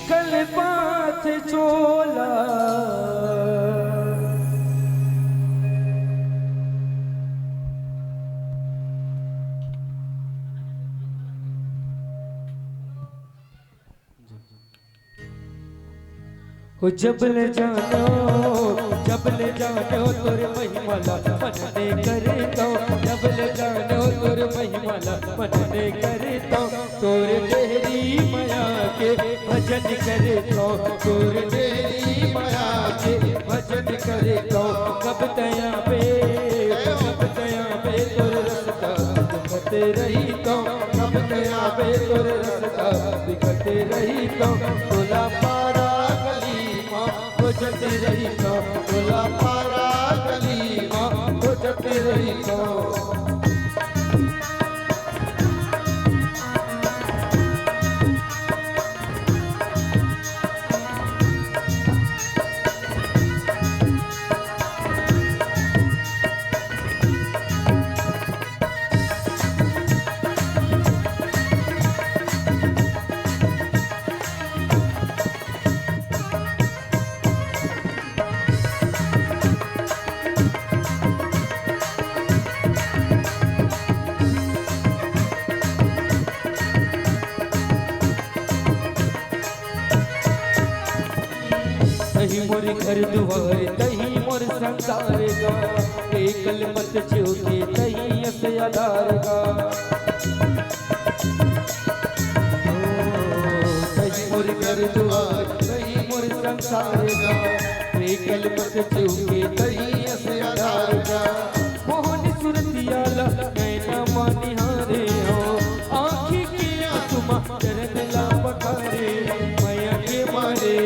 कल्पात चोला। जब ले जानो, जब ले जानो तोर महिमा ला मन ने करतो, जब ले जानो तोर महिमा ला मन ने करतो, तोर डेहरी मया के भजन करतो, तोर डेहरी मया के भजन करतो। कब तया पे, कब तया पे तोर रस्ता दिखत रहितो, कब तया पे तोर रस्ता दिखत रहितो। तोला पारा गली मा खोजत रहितो, तोला पारा गली मा खोजत रहितो। तही मोर घर दुआर, तही मोर संसार गा, ए कलपत चौकी, तही अस आधार गा। तही मोर घर दुआर, तही मोर संसार गा, ए कलपत चौकी, तही अस आधार गा। मोहन सुरतिया ला नैना मा निहारे हो, आँखी के आँसू मा चरण ला पखारे। मया के मारे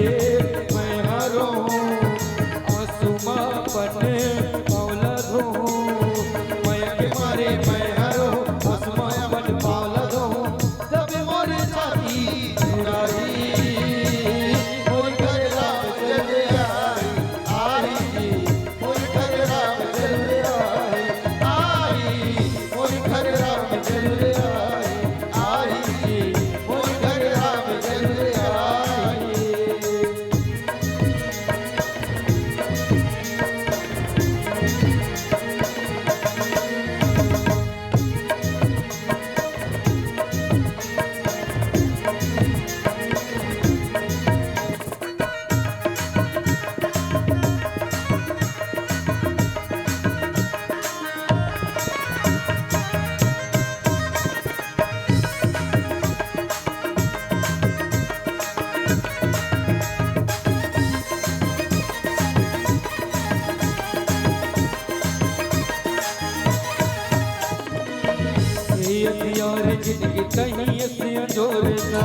मैं हारो हूँ, आँसू मा अपन पाँव ला धो हूँ। मया के मारे मैं हारो हूँ, आँसू मा अपन पाँव ला धो हूँ। जब मोर छाती छुड़ाही, मोर घर राम चल आही, आही जी, मोर घर राम चल आही, आही, मोर घर राम चल आही, आही जी, मोर घर राम चल आही। ये अंधियार जिंदगी तही अस अंजोर गा,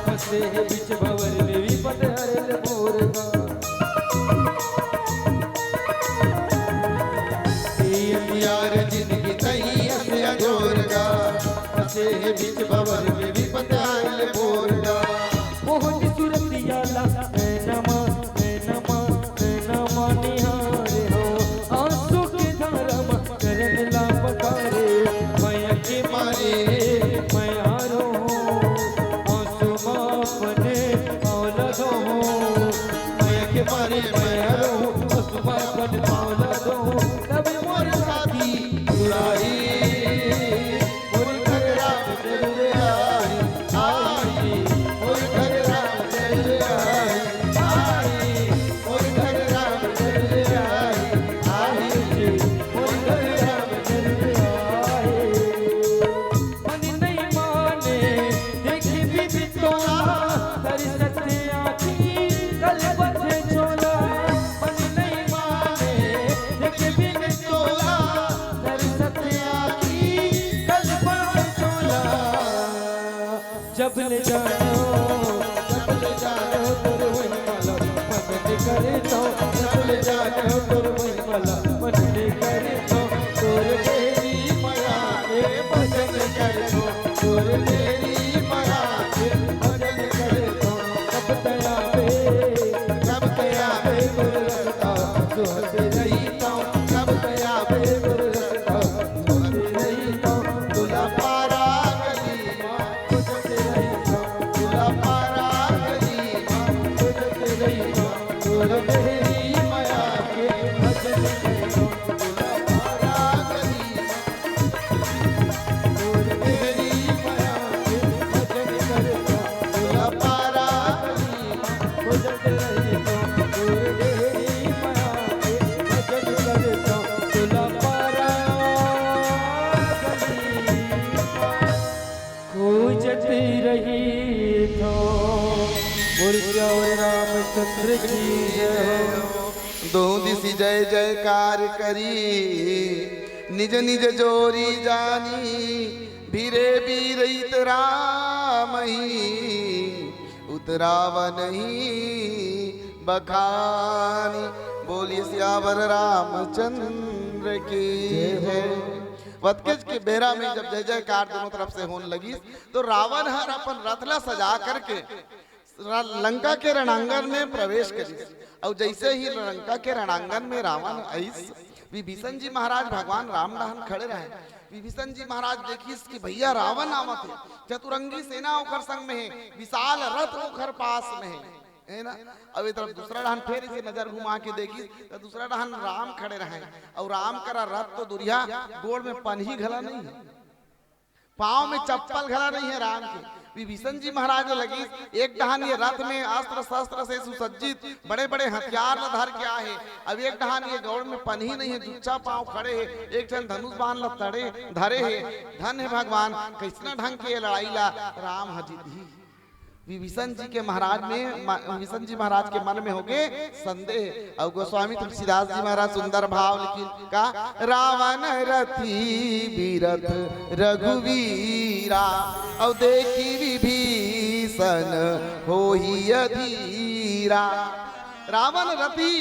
फंसे हे बीच भंवर में विपत हरल मोर गा। ये अंधियार जिंदगी तही अस अंजोर गा, फंसे हे बीच भंवर में विपत हरल मोर गा। मोहन सुरतिया ला नैना मा, नैना मा, नैना मा निहारे हो, आँसू के धारा मा चरण ला पखारे। मया के मारे मैं हारो हूँ, आँसू मा अपने पाँव ला धो हूँ। मया के मारे मैं हारो हूँ, आँसू मा अपने पाँव ला धो हूँ। तब मोर छाती छुड़ाही, मोर घर राम चल आही, आही, मोर घर राम चल आही, आही, मोर घर राम चल आही, आही जी, मोर घर राम चल आही। मन नहीं माने, देखी भी बिटोला, तरसत आँखी, कलपत चोला। मन नहीं माने, देखी भी बिटोला, तरसत आँखी, कलपत चोला। जब ले जानो, जब ले जानो तोर महिमा ला, मन ने करे तो, जब ले जानो तोर महिमा ला, मन ने करे तो, तोर डेहरी मया के भजन करतो, तोर डेहरी मया के भजन करतो। कब तया पे, कब तया पे तोर रस्ता जोहत रहितो, कब तया पे तोर रस्ता जोहत रहितो। तोला पारा गली मा खोजत रहितो, तोला पारा गली मा खोजत रहितो। तोर डेहरी मया के भजन करतो, तोला पारा गली मा, तोर डेहरी मया के भजन करतो, तोला पारा गली मा खोजत रहितो। दोहू दिसि जय जयकार करी, निज निज जोरी जानी, भीरे बीरइत रामहि उतरावनहि बखानी। बोलिए सियावर रामचंद्र की जय। वतकेच के बेरा में जब जय जयकार दोनों तरफ से होन लगिस, तो रावण हर अपन रथ ला सजा करके र-, लंका के रणांगन में प्रवेश करिस। अउ जइसे ही लंका के रणांगन में रावण आइस, विभीषण जी महाराज भगवान राम डहन खड़े रहे। विभीषण जी महाराज देखिस कि भइया रावण आवत हे, चतुरंगी सेना ओकर संग में हे, विशाल रथ ओकर पास में हे, हे ना? अब ए तरफ दूसरा डहन फेर अइसे नजर घुमा के देखिस, त दूसरा डहन राम खड़े रहे, अउ राम करा रथ तो दुरिहा, गोड़ में पनही घला नइ हे। पांव में चप्पल घला नइ हे राम के। विभीषण जी महाराज लगिस, एक डहन ये रथ में अस्त्र शस्त्र से सुसज्जित बड़े-बड़े हथियार ला धर के आहे। अब एक डहन ये गोड़ में पनही नइ हे, जुच्छा पांव खड़े हे, एक ठन धनुष बाण ला तड़े, धरे हे। धन्य हे भगवान, कइसना ढंग के ये लड़ाई ला राम ह जीतही। विभीषण जी के महाराज में, म-, विभीषण जी महाराज के मन में होगे संदेह। अउ गोस्वामी तुलसीदास जी महाराज सुंदर भाव लिखिन का, रावण रथी बीरथ रघुवीरा, अउ देखि विभीषण होई अधीरा। रावण रथी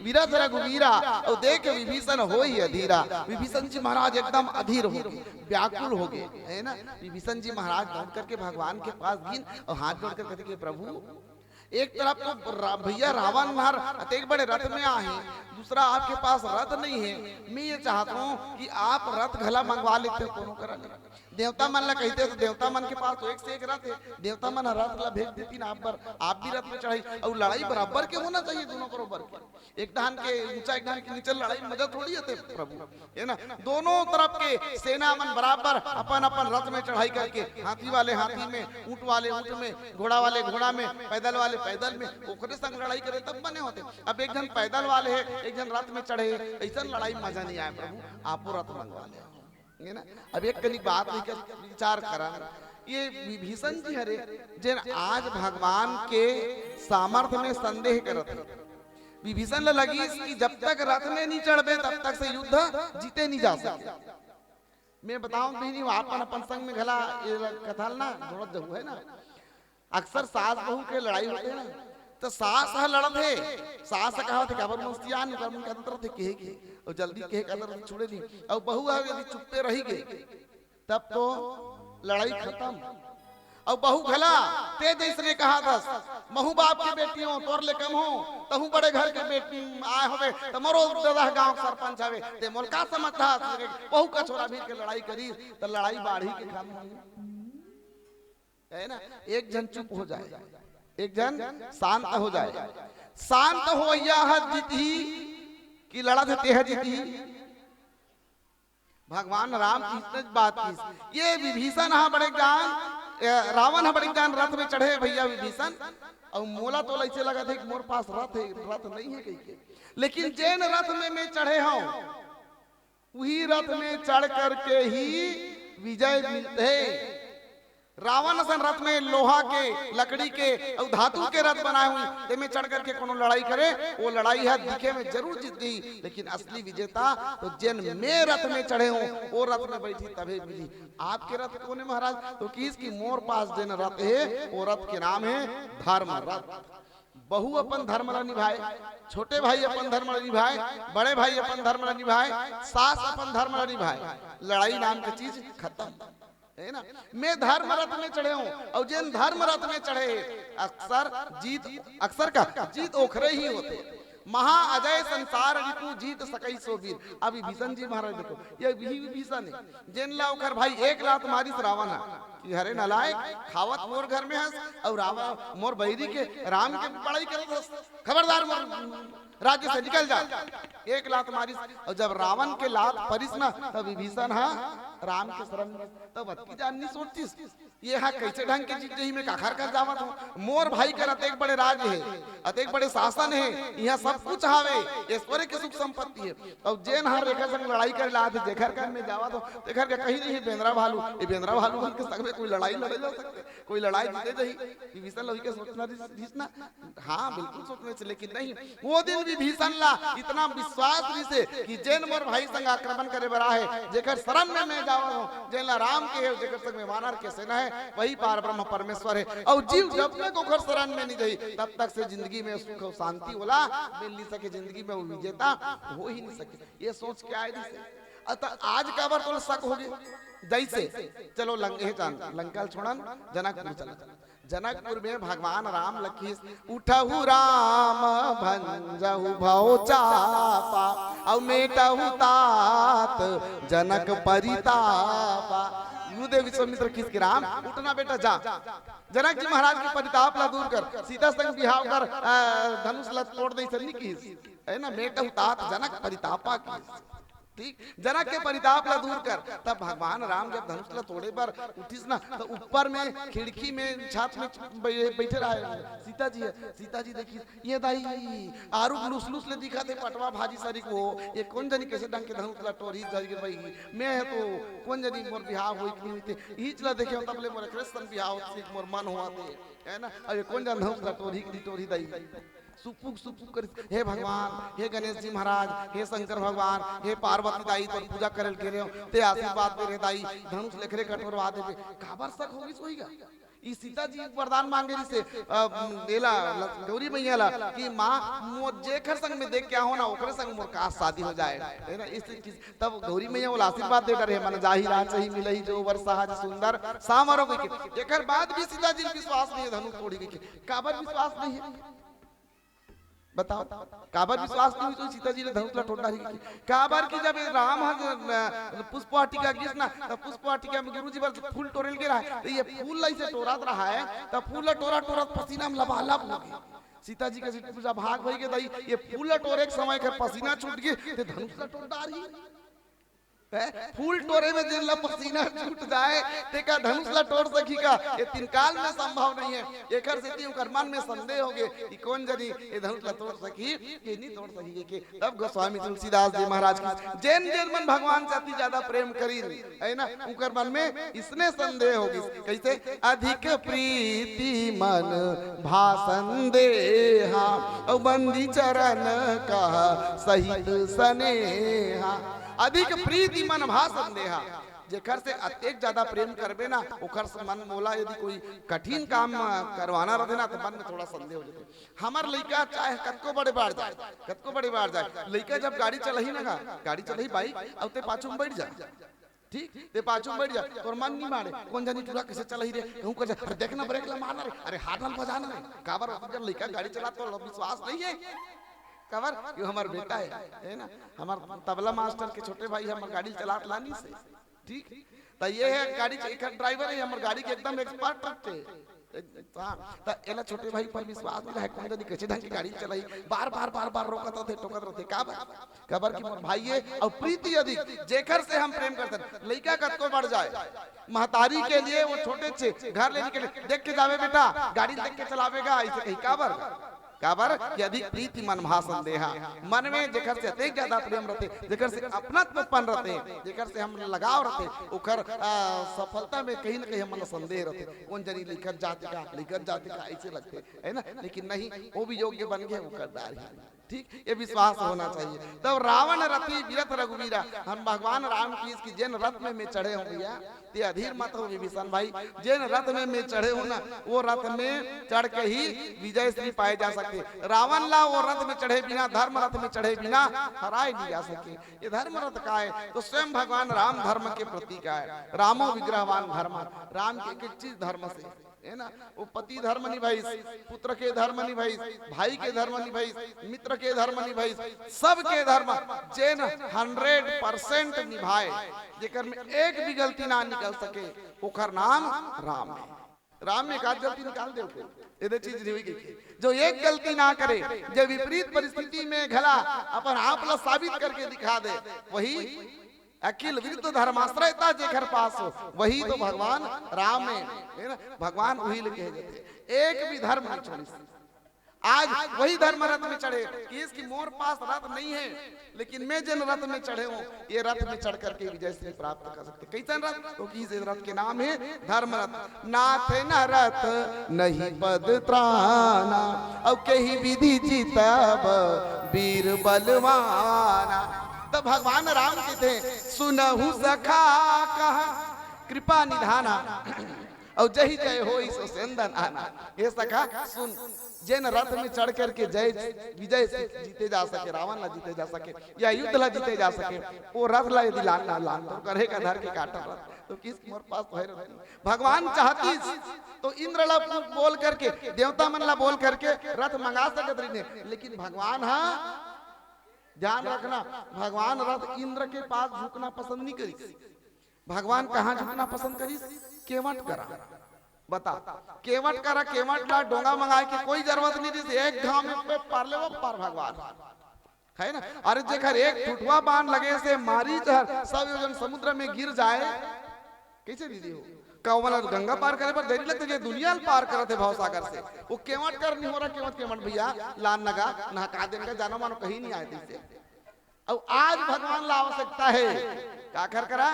बीरथ रघुवीरा, अउ देख विभीषण होई अधीरा। विभीषण जी महाराज एकदम अधीर होगे, व्याकुल होगे, हे ना? विभीषण जी महाराज दौड़ करके भगवान के पास गिन अउ हाथ जोड़ कर कथे कि प्रभु, एक तरफ तो रा-, भइया रावण हर अतेक बड़े रथ में आहे, दूसरा आपके पास रथ नइ हे। मैं ये चाहत हंव कि आप रथ घला मंगवा लेते कोनो करा ले। देवता मन ला कहिते त देवता मन के पास तो एक से एक रथ हे, देवता मन ह रथ ला भेज देतिन आप बर, आप भी रथ में चढ़ाई अउ लड़ाई बराबर के होना चाहिए दोनों करो बर के। एक डहन के ऊंचा, एक डहन के नीचा लड़ाई मजा थोड़ी आथे प्रभु, हे ना? दोनों तरफ के सेना मन बराबर अपन अपन रथ में चढ़ाई करके, हाथी वाले हाथी में, ऊंट वाले ऊंट में, घोड़ा वाले घोड़ा में, पैदल वाले पैदल में, ओकरे संग लड़ाई करे तब बने होथे। अब एक झन पैदल वाले हे, एक झन रथ में चढ़े हे, अइसन लड़ाई मजा नइ आय प्रभु, आपो रथ मंगवा ले, हे ना? अब एक कनिक बात लेकर विचार करन, ये विभीषण जी हरे, जेन आज भगवान के सामर्थ्य में संदेह करत हे। विभीषण ल लगिस कि जब तक रथ में नइ चढ़बे, तब तक से युद्ध जीते नइ जा सके। मैं बतावंव बहिनी, अपन अपन संग में घला ये कथा ल ना जोड़त जहू, हे ना? अक्सर सास बहू के लड़ाई होथे ना, त सास ह लड़त हे, सास ह कहावत हे, "काबर मन सियान, ओकर मन के आदत रथे कहे के, अउ जल्दी कहे के आदत छुड़े नइ।" अउ बहू ह यदि चुप्पे रहि गे, तब तो लड़ाई खतम। अउ बहू घला, "ते जइसने कहाथस, महूं बाप के बेटी हंव, तोर ले कम हंव, तहूं बड़े घर के बेटी आय हवे, त मोरो ददा गांव के सरपंच हवे, ते मोला का समझथस?" बहू कछोरा भीर के लड़ाई करिस, त लड़ाई बाढ़ी के खतम होगे। हे ना? एक झन चुप हो जाय, एक झन शांत हो जाय। शांत होइया ह जीतही कि लड़त हे तेह जीतही? भगवान राम कृष्ण बात किहिस, ये विभीषण ह बड़े जान, ए, रावण ह बड़े जान रथ में चढ़े भइया विभीषण, अउ मोला तो अइसे लगत हे कि मोर पास रथ हे, रथ नइ हे कहिके। लेकिन जेन रथ में मैं चढ़े हंव, उही रथ में चढ़ करके ही विजय मिलथे। रावण असन रथ में लोहा के, लकड़ी के अउ धातु के रथ बनाए हुई, तेमे चढ़ करके कोनो लड़ाई करे, वो लड़ाई ह दिखे में जरूर जीत गई, लेकिन असली विजेता तो जेन मैं रथ में चढ़े हंव, वो रथ में बइठी तभे मिली। आपके रथ कोन हे महाराज? तो किहिस कि मोर पास जेन रथ हे, वो रथ के नाम हे धर्म रथ। बहू अपन धर्म ला निभाए, छोटे भाई अपन धर्म ला निभाए, बड़े भाई अपन धर्म ला निभाए, सास अपन धर्म ला निभाए, लड़ाई नाम के चीज खतम, हे ना? मैं धर्म रथ में चढ़े हंव, अउ जेन धर्म रथ में चढ़े हे, अक्सर जीत, अक्सर का जीत ओखरे ही होथे। महा अजय संसार रिपु जीत सकई सो वीर। अब विभीषण जी महाराज देखो, ये विभीषण हे, जेन ला ओकर भाई एक लात मारिस रावण ह कि हरे नालायक, खावत मोर घर में हस अउ रावण मोर बैरी के राम के बड़ाई करत हस, खबरदार मोर राज्य से निकल जा। एक लात मारिस, अउ जब रावण के लात परिस ना, तब विभीषण हा राम के शरण में, तब अतकी जान नहीं सोचतिस, ये हा कैसे ढंग के जीत जही, मैं काखर कर जावत हूँ? मोर भाई कर अतेक बड़े राज्य हे, अतेक बड़े शासन हे, यहाँ सब कुछ हावे, ऐश्वर्य के सुख संपत्ति हे। अउ जेन हर एकर संग लड़ाई करे ला आथे, जेकर कर में जावत हो, तेकर के कहीं नहीं, बेंदरा भालू, ये बेंदरा भालू मन के संग में कोई लड़ाई लड़े जा सकते, कोई लड़ाई जीते जही। विभीषण लोही के सोचना दिस, दिस ना, हाँ, बिल्कुल सोचने से, लेकिन नहीं। वो दिन विभीषण ला इतना विश्वास रहिसे कि जेन मोर भाई संग आक्रमण करे बर आहे, जेकर शरण में मैं जावत हूँ, जेन ला राम के हे, जेकर संग में वानर के सेना हे, वही पार ब्रह्म परमेश्वर हे। अउ जीव जब तक ओकर शरण में नहीं जाही, तब तक से जिंदगी में सुख अउ शांति ओला मिल नहीं सके, जिंदगी में वो विजेता हो ही नहीं सके। ये सोच के आए रहिसे। अत आज काबर तोला शक होगे? जैसे, चलो लंक-, हे जान, लंका ल छोड़न, जनकपुर चला। जनकपुर में भगवान राम ल किहिस, "उठहु राम भंजहु भव चापा, अउ मेटहु तात जनक परितापा।" गुरुदेव विश्वामित्र किहिस कि राम, उठना बेटा, जा। जनक जी महाराज के परिताप ला दूर कर, सीता संग बिहाव कर, अ, धनुष ला तोड़ दे, अइसन नहीं किहिस, हे ना, मेटहु तात जनक परितापा किहिस। ठीक, जनक के परिताप ला दूर कर। तब भगवान राम जब धनुष ला तोड़े बर उठिस ना, तो ऊपर में खिड़की में, छत में बै-, बैठे रहे सीता जी हे। सीता जी देखिस, "ये दाई, आरुग लुसलुस ले दिखत हे पटवा भाजी सरीक हो, ये कोन जनी कैसे ढंग के धनुष ला टोरही जाई गे बई, मैं हे तो कोन जनी मोर बिहाव होई कि नहीं होई ते, इहीच ला देखे तब ले मोर एकरे सन बिहाव होत, मोर मन होवत हे, हे ना, अब ये कोन जन धनुष ला टोरही कि नहीं टोरही दाई।" सुपुक सुपुक कर, "हे भगवान, हे गणेश जी महाराज, हे शंकर भगवान, हे पार्वती दाई, तोर पूजा करे ल गे रेहेंव, ते आशीर्वाद दे रे दाई, धनुष ल एकरे कटोरवा देबे।" काबर शक होगिस होही गा? ई सीता जी वरदान मांगे रहिसे, अ, एला, ल-, गौरी मैया ला, कि माँ, मो-, जेकर संग में देख के आहों ना, ओकरे संग मोर का शादी हो जाए, हे ना, इस चीज। तब गौरी मैया ओला आशीर्वाद दे डरे, "मन जाहि राचहि मिलहि जो वर सहज सुंदर साँवरो" कहिके। एकर बाद भी सीता जी ल विश्वास नहीं हे धनुष तोड़ही कहिके। काबर विश्वास नहीं हे? बताओ, काबर विश्वास नहीं होई सीता जी ले धनुष ला टोर डारही? काबर कि जब राम ह, अ, पुष्प वाटिका गिस ना, त पुष्प वाटिका में गुरुजी बर फूल टोरे ल गे रहा, त ये फूल ला इसे टोरत रहा हे, त फूल ला टोरत टोरत पसीना में लबालब हो गे। सीता जी के पूजा भाग होई गे, दाई, ये फूल ला टोरे के समय के पसीना छूट गे, ते धनुष ला टोर डारही। हैं? फूल टोरे में जेन ला पसीना छूट जाए, तेका धनुष ला टोर सकही का? ये तीन काल में संभव नहीं हे। एकर सेती ओकर मन में संदेह होगे कि कोन जनी ये धनुष ला तोर सकही कि नहीं तोर सकही के। तब गोस्वामी तुलसीदास जी महाराज किहिस, जेन जेन मन भगवान से अति ज्यादा प्रेम करिन, हे ना, उकर मन में इसने संदेह होगिस। कैसे? अधिक प्रीति मन भा संदेहा, अउ बंदी चरण कह सहित सनेहा। अधिक प्रीति मन भा संदेहा, जेकर से अतेक ज्यादा प्रेम करबे ना, ओकर से मन मोला यदि कोई कठिन काम, अ, करवाना रहिथे ना, त मन में थोड़ा संदेह हो जाथे। हमर लइका चाहे कतको बड़े बाढ़ जाए, कतको बड़े बाढ़ जाए, लइका जब गाड़ी चलाही ना, गाड़ी चलाही बाइक, अउ ते पाछू में बैठ जा, ठीक, ते पाछू में बैठ जा, तोर मन नहीं माने, कोन जनी टूरा कैसे चलाही रे, कहूँ कर जा, "अरे देख ना, ब्रेक ला मारना रे, अरे हाथ ला बजाना रे।" काबर? ओकर लइका गाड़ी चलात, तोला विश्वास नहीं हे। काबर? यो हमर बेटा हे, हे ना? हमर तबला मास्टर के छोटे भाई हमर गाड़ी चलात लानिस हे। ठीक? त ये हे गाड़ी च-, एकर ड्राइवर हे, हमर गाड़ी के एकदम एक्सपर्ट रहिथे। एक-, हाँ, त एला छोटे भाई पर विश्वास नहीं रहे, कोन जनी कैसे ढंग के गाड़ी चलाही, बार, बार, बार, बार रोकत रहिथे, टोकत रहिथे। काबर? काबर कि मोर भाई हे, अउ प्रीति अधिक, जेकर से हम प्रेम करथन। लइका कतको बढ़ जाए, महतारी के लिए वो छोटे से घर ले निकले, "देख के जाबे बेटा, गाड़ी देख के चलाबे गा," अइसे कही। काबर? काबर कि अधिक प्रीति मन भा संदेहा। मन में जेकर से अतेक ज्यादा प्रेम रहिथे, जेकर से अपनत्वपन रहिथे, जेकर से हम लगाव रहिथे, ओकर, आ, सफलता में कहीं न कहीं हमन ला संदेह रहिथे। कोन जनी लइका जात का, लइका जात का, अइसे लगथे, हे ना? लेकिन नहीं, वो भी योग्य बन गे, ओकर डारही। ठीक, ये विश्वास होना चाहिए। तब रावण रथि बिरथ रघुवीरा, हम भगवान राम किहिस कि जेन रथ में मैं चढ़े हों भैया, ते अधीर मत हो विभीषण भाई, जेन रथ में मैं चढ़े हों ना, वो रथ में चढ़ के ही विजय श्री पाए जा सकथे। रावण ला वो रथ में चढ़े बिना, धर्म रथ में चढ़े बिना हराए नहीं जा सके। ये धर्म रथ का हे? तो स्वयं भगवान राम धर्म के प्रतीक हे। रामो विग्रहवान धर्म, राम के एक एक चीज धर्म से, हे ना? वो पति धर्म निभाइस, पुत्र के धर्म निभाइस, भाई के धर्म निभाइस, मित्र के धर्म निभाइस, सबके धर्म जेन हंड्रेड परसेंट निभाए, जेकर में एक भी गलती ना निकल सके, ओकर नाम राम हे। राम में एक आध गलती निकाल दे ओके। एदे चीज नहीं हुई गई। जो एक गलती ना करे, जो विपरीत परिस्थिति में घला अपन आप ला साबित करके दिखा दे, वही अखिल विरुद्ध धर्माश्रयता जेकर पास हो, वही तो भगवान राम में, है ना? भगवान उही ले कहे जाते, एक भी धर्म नहीं छोड़िस। आज वही धर्म रथ में चढ़े, कि इसकी मोर पास रथ नहीं है, लेकिन मैं जिन रथ में चढ़े हूँ, ये रथ में चढ़ करके विजय श्री प्राप्त कर सकते। कैसन रथ? तो कि इस रथ के नाम है धर्म रथ। नाथ न रथ नहीं पद त्राना, अब कही विधि जीतब वीर बलवाना। तो भगवान राम कहते हैं, सुनहु सखा कहा कृपा निधाना, और जही जय होई सो सेंदन आना। हे सखा सुन, जेन रथ में चढ़ करके जय, विजय से जीते जा सके, रावण ला जीते जा सके या युद्ध ला जीते जा सके, वो रथ ला यदि लान ना लान तो करे का धर के काटा रथ, तो किस मोर पास तो है रथ नहीं। भगवान चाहतीस तो इंद्र ला बोल करके, देवता मन ला बोल करके रथ मंगा सकत रहिने, लेकिन भगवान हा, ध्यान रखना, भगवान रथ इंद्र के पास झुकना पसंद नहीं करिस। भगवान कहाँ झुकना पसंद करिस? केवट करा। बता, केवट करा, केवट ला डोंगा मंगाए के कोई जरूरत नहीं रहिस। एक घाव में पे पार ले वो पार भगवान, है ना? अरे जेकर एक ठुठवा बाण लगे से मारीच हर सौ योजन समुद्र में गिर जाए, कैसे दीदी हो? का ओमन ला गंगा पार करे बर देरी लगथे, जे दुनिया ल पार करत हे भवसागर से। वो केवट कर निहोरा, केवट केवट भैया, लान नगा, नहका देन का, जानो मानो कहीं नहीं आए तैसे। अब आज भगवान ला आवश्यकता है, काखर करा?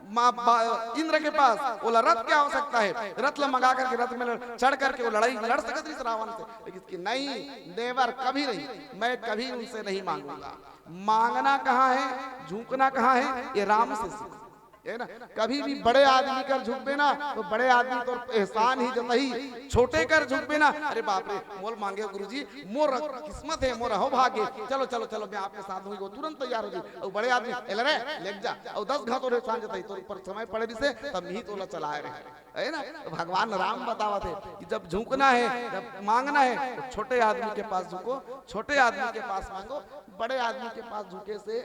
माँ बा-, इंद्र के पास, ओला रथ के आवश्यकता है, रथ ला मंगा करके रथ में लड़-, चढ़ करके वो लड़ाई लड़ सकत रहिस रावण से, लेकिन इसकी नहीं, नेवर, कभी नहीं, मैं कभी उनसे नहीं मांगूंगा। मांगना कहाँ है, झुकना कहाँ है, ये राम से सीखो, है ना? कभी भी बड़े आदमी कर झुकबे ना, तो बड़े आदमी तोर एहसान ही जतही। छोटे कर झुकबे ना, अरे बाप रे, मोल मांगे गुरुजी, मोर किस्मत है, मोर हो भाग्य, चलो चलो चलो, मैं आपके साथ हूँ, वो तुरंत तैयार हो जाए। और बड़े आदमी, एला रे, लेके जा, और दस घात और एहसान जतही, तोर ऊपर समय पड़े दिसे, तब ही तोला चलाए रहे, है ना? तो भगवान राम बतावत है कि जब झुकना है, जब मांगना है, तो छोटे आदमी के पास झुको, छोटे आदमी के पास मांगो। बड़े आदमी के पास झुके से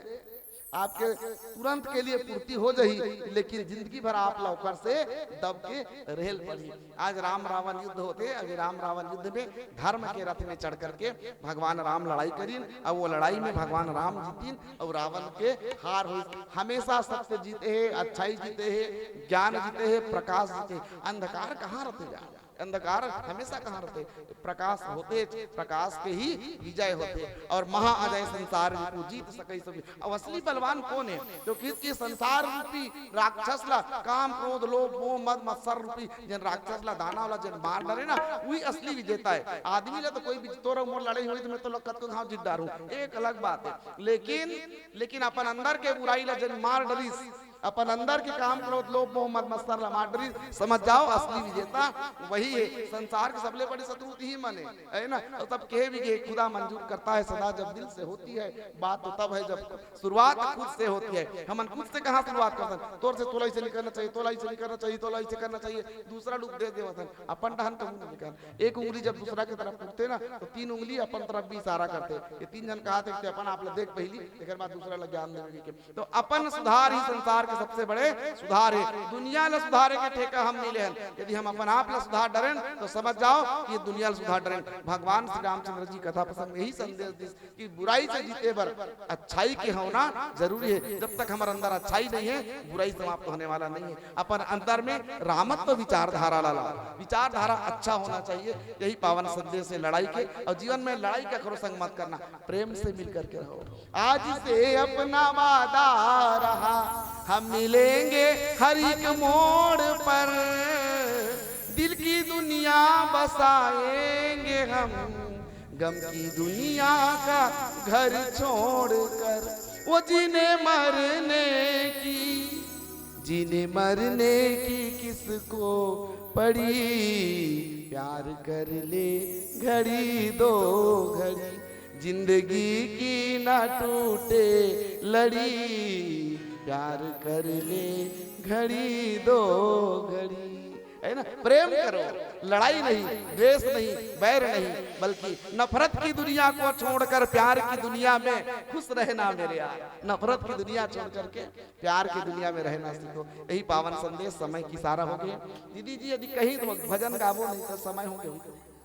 आपके तुरंत के लिए पूर्ति हो जाही, लेकिन जिंदगी भर आप ला ओकर से दब के रेल पड़ी। आज राम रावण युद्ध होथे, अभी राम रावण युद्ध में धर्म के रथ में चढ़ करके भगवान राम लड़ाई करिन, और वो लड़ाई में भगवान राम जीतिन और रावण के हार होइस। हमेशा सत्य जीते हे, अच्छाई जीते हे, ज्ञान जीते हे, प्रकाश जीते हे। अंधकार कहाँ रथे जा? अंधकार हमेशा कहाँ रथे? प्रकाश होथे, प्रकाश के ही विजय होथे। और महा अजय संसार रिपु जीत सकई सब। अब असली बलवान कौन है? जो कि, कि संसार रूपी राक्षस ला, काम, क्रोध, लोभ, मोह, मद, मत्सर रूपी जेन राक्षस ला, दानव ला जेन मार डरे ना, वही असली विजेता है। आदमी ला तो कोई भी, तोर मोर लड़ाई होई तो मैं तो कतको घाव जीत डारूं, एक अलग बात है। लेकिन, लेकिन अपन अंदर के बुराई ला जेन मार डरिस, अपन अंदर के काम, क्रोध, लोभ, मोह, मद, मत्सर ला मार डरिस, समझ जाओ, असली विजेता वही है। संसार के सबले बड़े शत्रु ही मन है, है ना? और तब कहे भी कि खुदा मंजूर करता है सदा जब दिल से होती है, बात तो तब है जब शुरुआत खुद से होती है। हमन खुद से कहाँ शुरुआत करथन? तोर से तोला इसे नहीं करना चाहिए, तोला इसे नहीं करना चाहिए, तोला इसे करना चाहिए, दूसरा लोग दे देवत हन। अपन डहन कहूँ नहीं कर। एक उंगली जब दूसरा की तरफ उठते ना, तो तीन उंगली अपन तरफ भी इशारा करते। ये तीन जन कहा थे कि अपन आप ला देख पहली, एक बाद दूसरा ला ज्ञान देवे के। तो अपन सुधार ही संसार के सबसे बड़े सुधार है। दुनिया ला सुधारे के ठेका हम नहीं लेहन। यदि हम अपन आप ला सुधार डरेन, तो समझ जाओ कि ये दुनिया ला सुधार डरेन। भगवान श्री रामचंद्र जी कथा प्रसंग में यही संदेश दिस कि बुराई से जीते बर अच्छाई के होना जरूरी है। जब तक हमारे अंदर अच्छाई नहीं है, बुराई समाप्त होने वाला नहीं है। अपन अंदर में रामत्व विचारधारा ला लाओ। विचारधारा अच्छा होना चाहिए। यही पावन संदेश है लड़ाई के। और जीवन में लड़ाई का करो संग मत करना, प्रेम से मिल करके रहो। आज से अपना वादा रहा, हम मिलेंगे हर एक मोड़ पर, दिल की दुनिया बसाएंगे हम, गम की दुनिया का घर छोड़कर। वो जीने मरने की, जीने मरने की किसको पड़ी, प्यार कर ले घड़ी दो घड़ी, जिंदगी की ना टूटे लड़ी, प्यार कर ले घड़ी दो घड़ी। है ना? प्रेम करो, लड़ाई नहीं, द्वेष नहीं, बैर नहीं, बल्कि नफरत की दुनिया को छोड़कर प्यार की दुनिया में खुश रहना मेरे यार। नफरत की दुनिया छोड़ करके प्यार की दुनिया में रहना सीखो। यही पावन संदेश। समय की सारा हो गए। दीदी जी यदि कहीं तो भजन गावो, नहीं तो समय हो गए।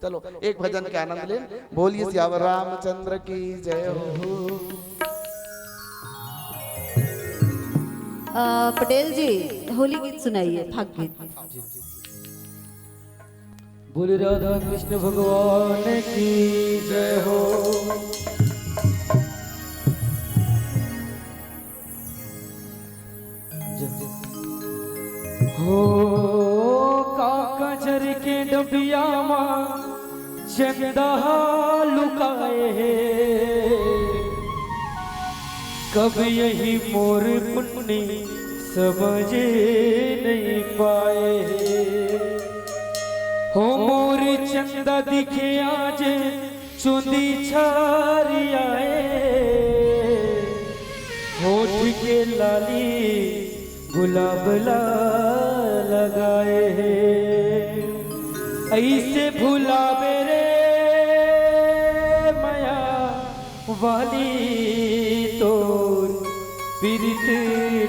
चलो एक भजन के आनंद लें। बोलिए सियावर रामचंद्र की जय हो। अ, पटेल जी, होली गीत सुनाइए, फाग गीत। बोले राधा कृष्ण भगवान की जय हो। जय। हो काका झर के डबिया मा चंदा लुकाए हे, कब यही मोर पुन्नी समझ नहीं पाए हे। हो मोर चंदा दिखे आज चुंदी छारी आए, होठ के लाली गुलाब ला लगाए हे। ऐसे भुलावे रे मया वाली तोर पीरित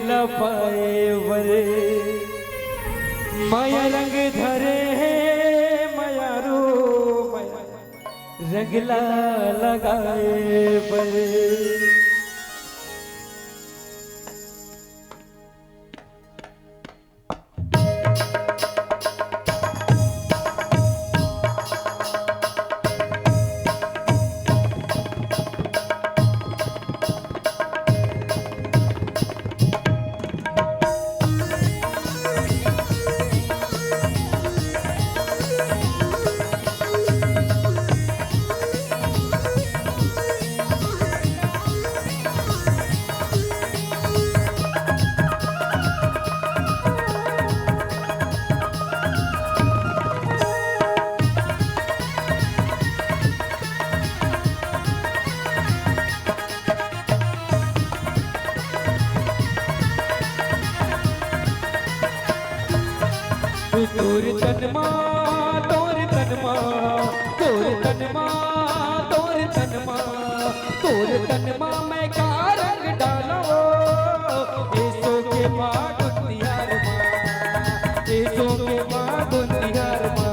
ला पाए बर। मया रंग धरे हे मया रो मया रंगला लगाए बर। तोर तन मा, तोर तन मा, तोर तन मा, तोर तन मा, तोर तन मा मैं का रंग डालो। एसो के फागुन तिहार मा, एसो के फागुन तिहार मा,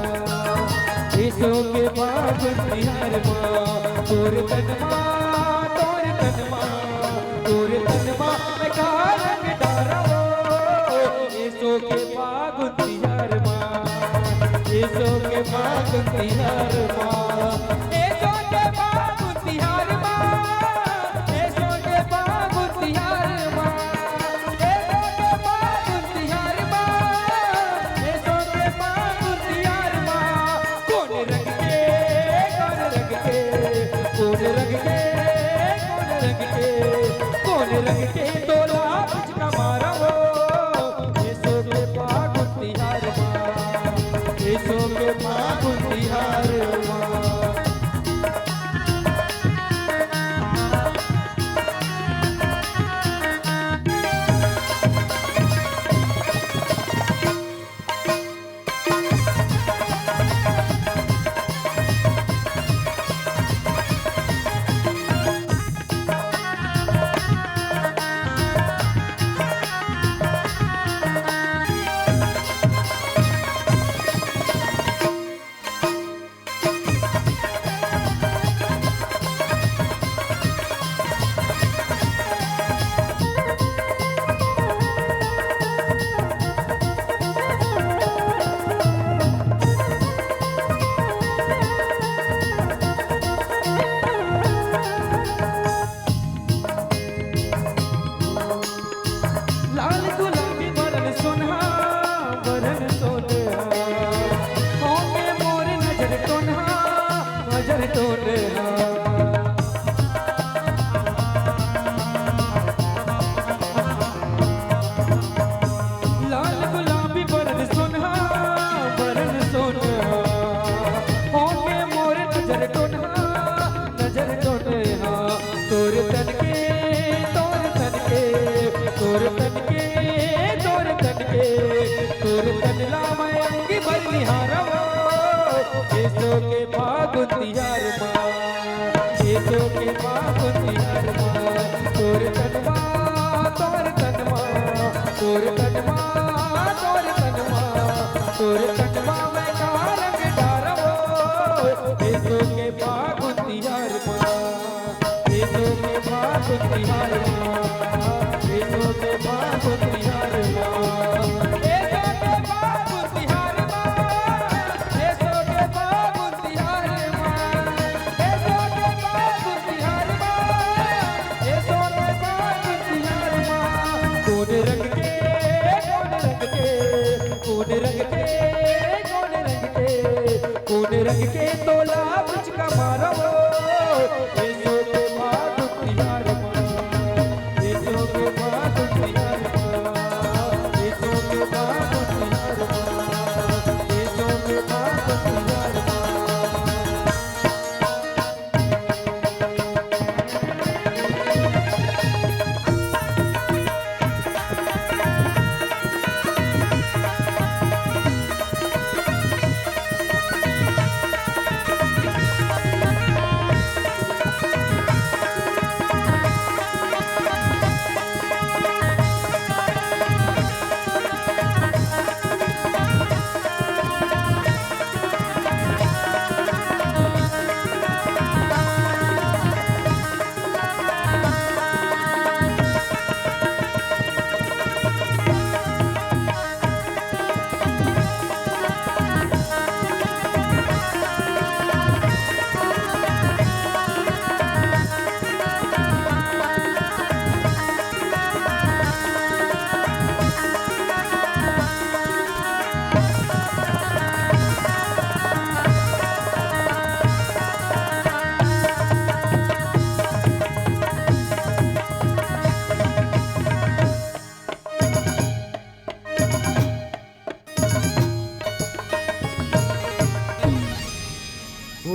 एसो के फागुन तिहार मा, तोर तन मा, तोर तन मा, तोर तन मा मैं का रंग डालो। एसो के फागुन तिहार मा, एसो के फागुन तिहार मा, एसो के फागुन तिहार मा, एसो के फागुन तिहार मा, एसो के फागुन तिहार मा, एसो के फागुन तिहार मा। कोन रंग के, कोन रंग के, कोन रंग के, कोन रंग के, कोन रंग के तोला पिचका मारा हो। एसो के फागुन तिहार मा, एसो के फागुन तिहार मा।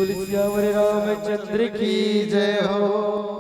बोल सियावर रामचंद्र की जय हो।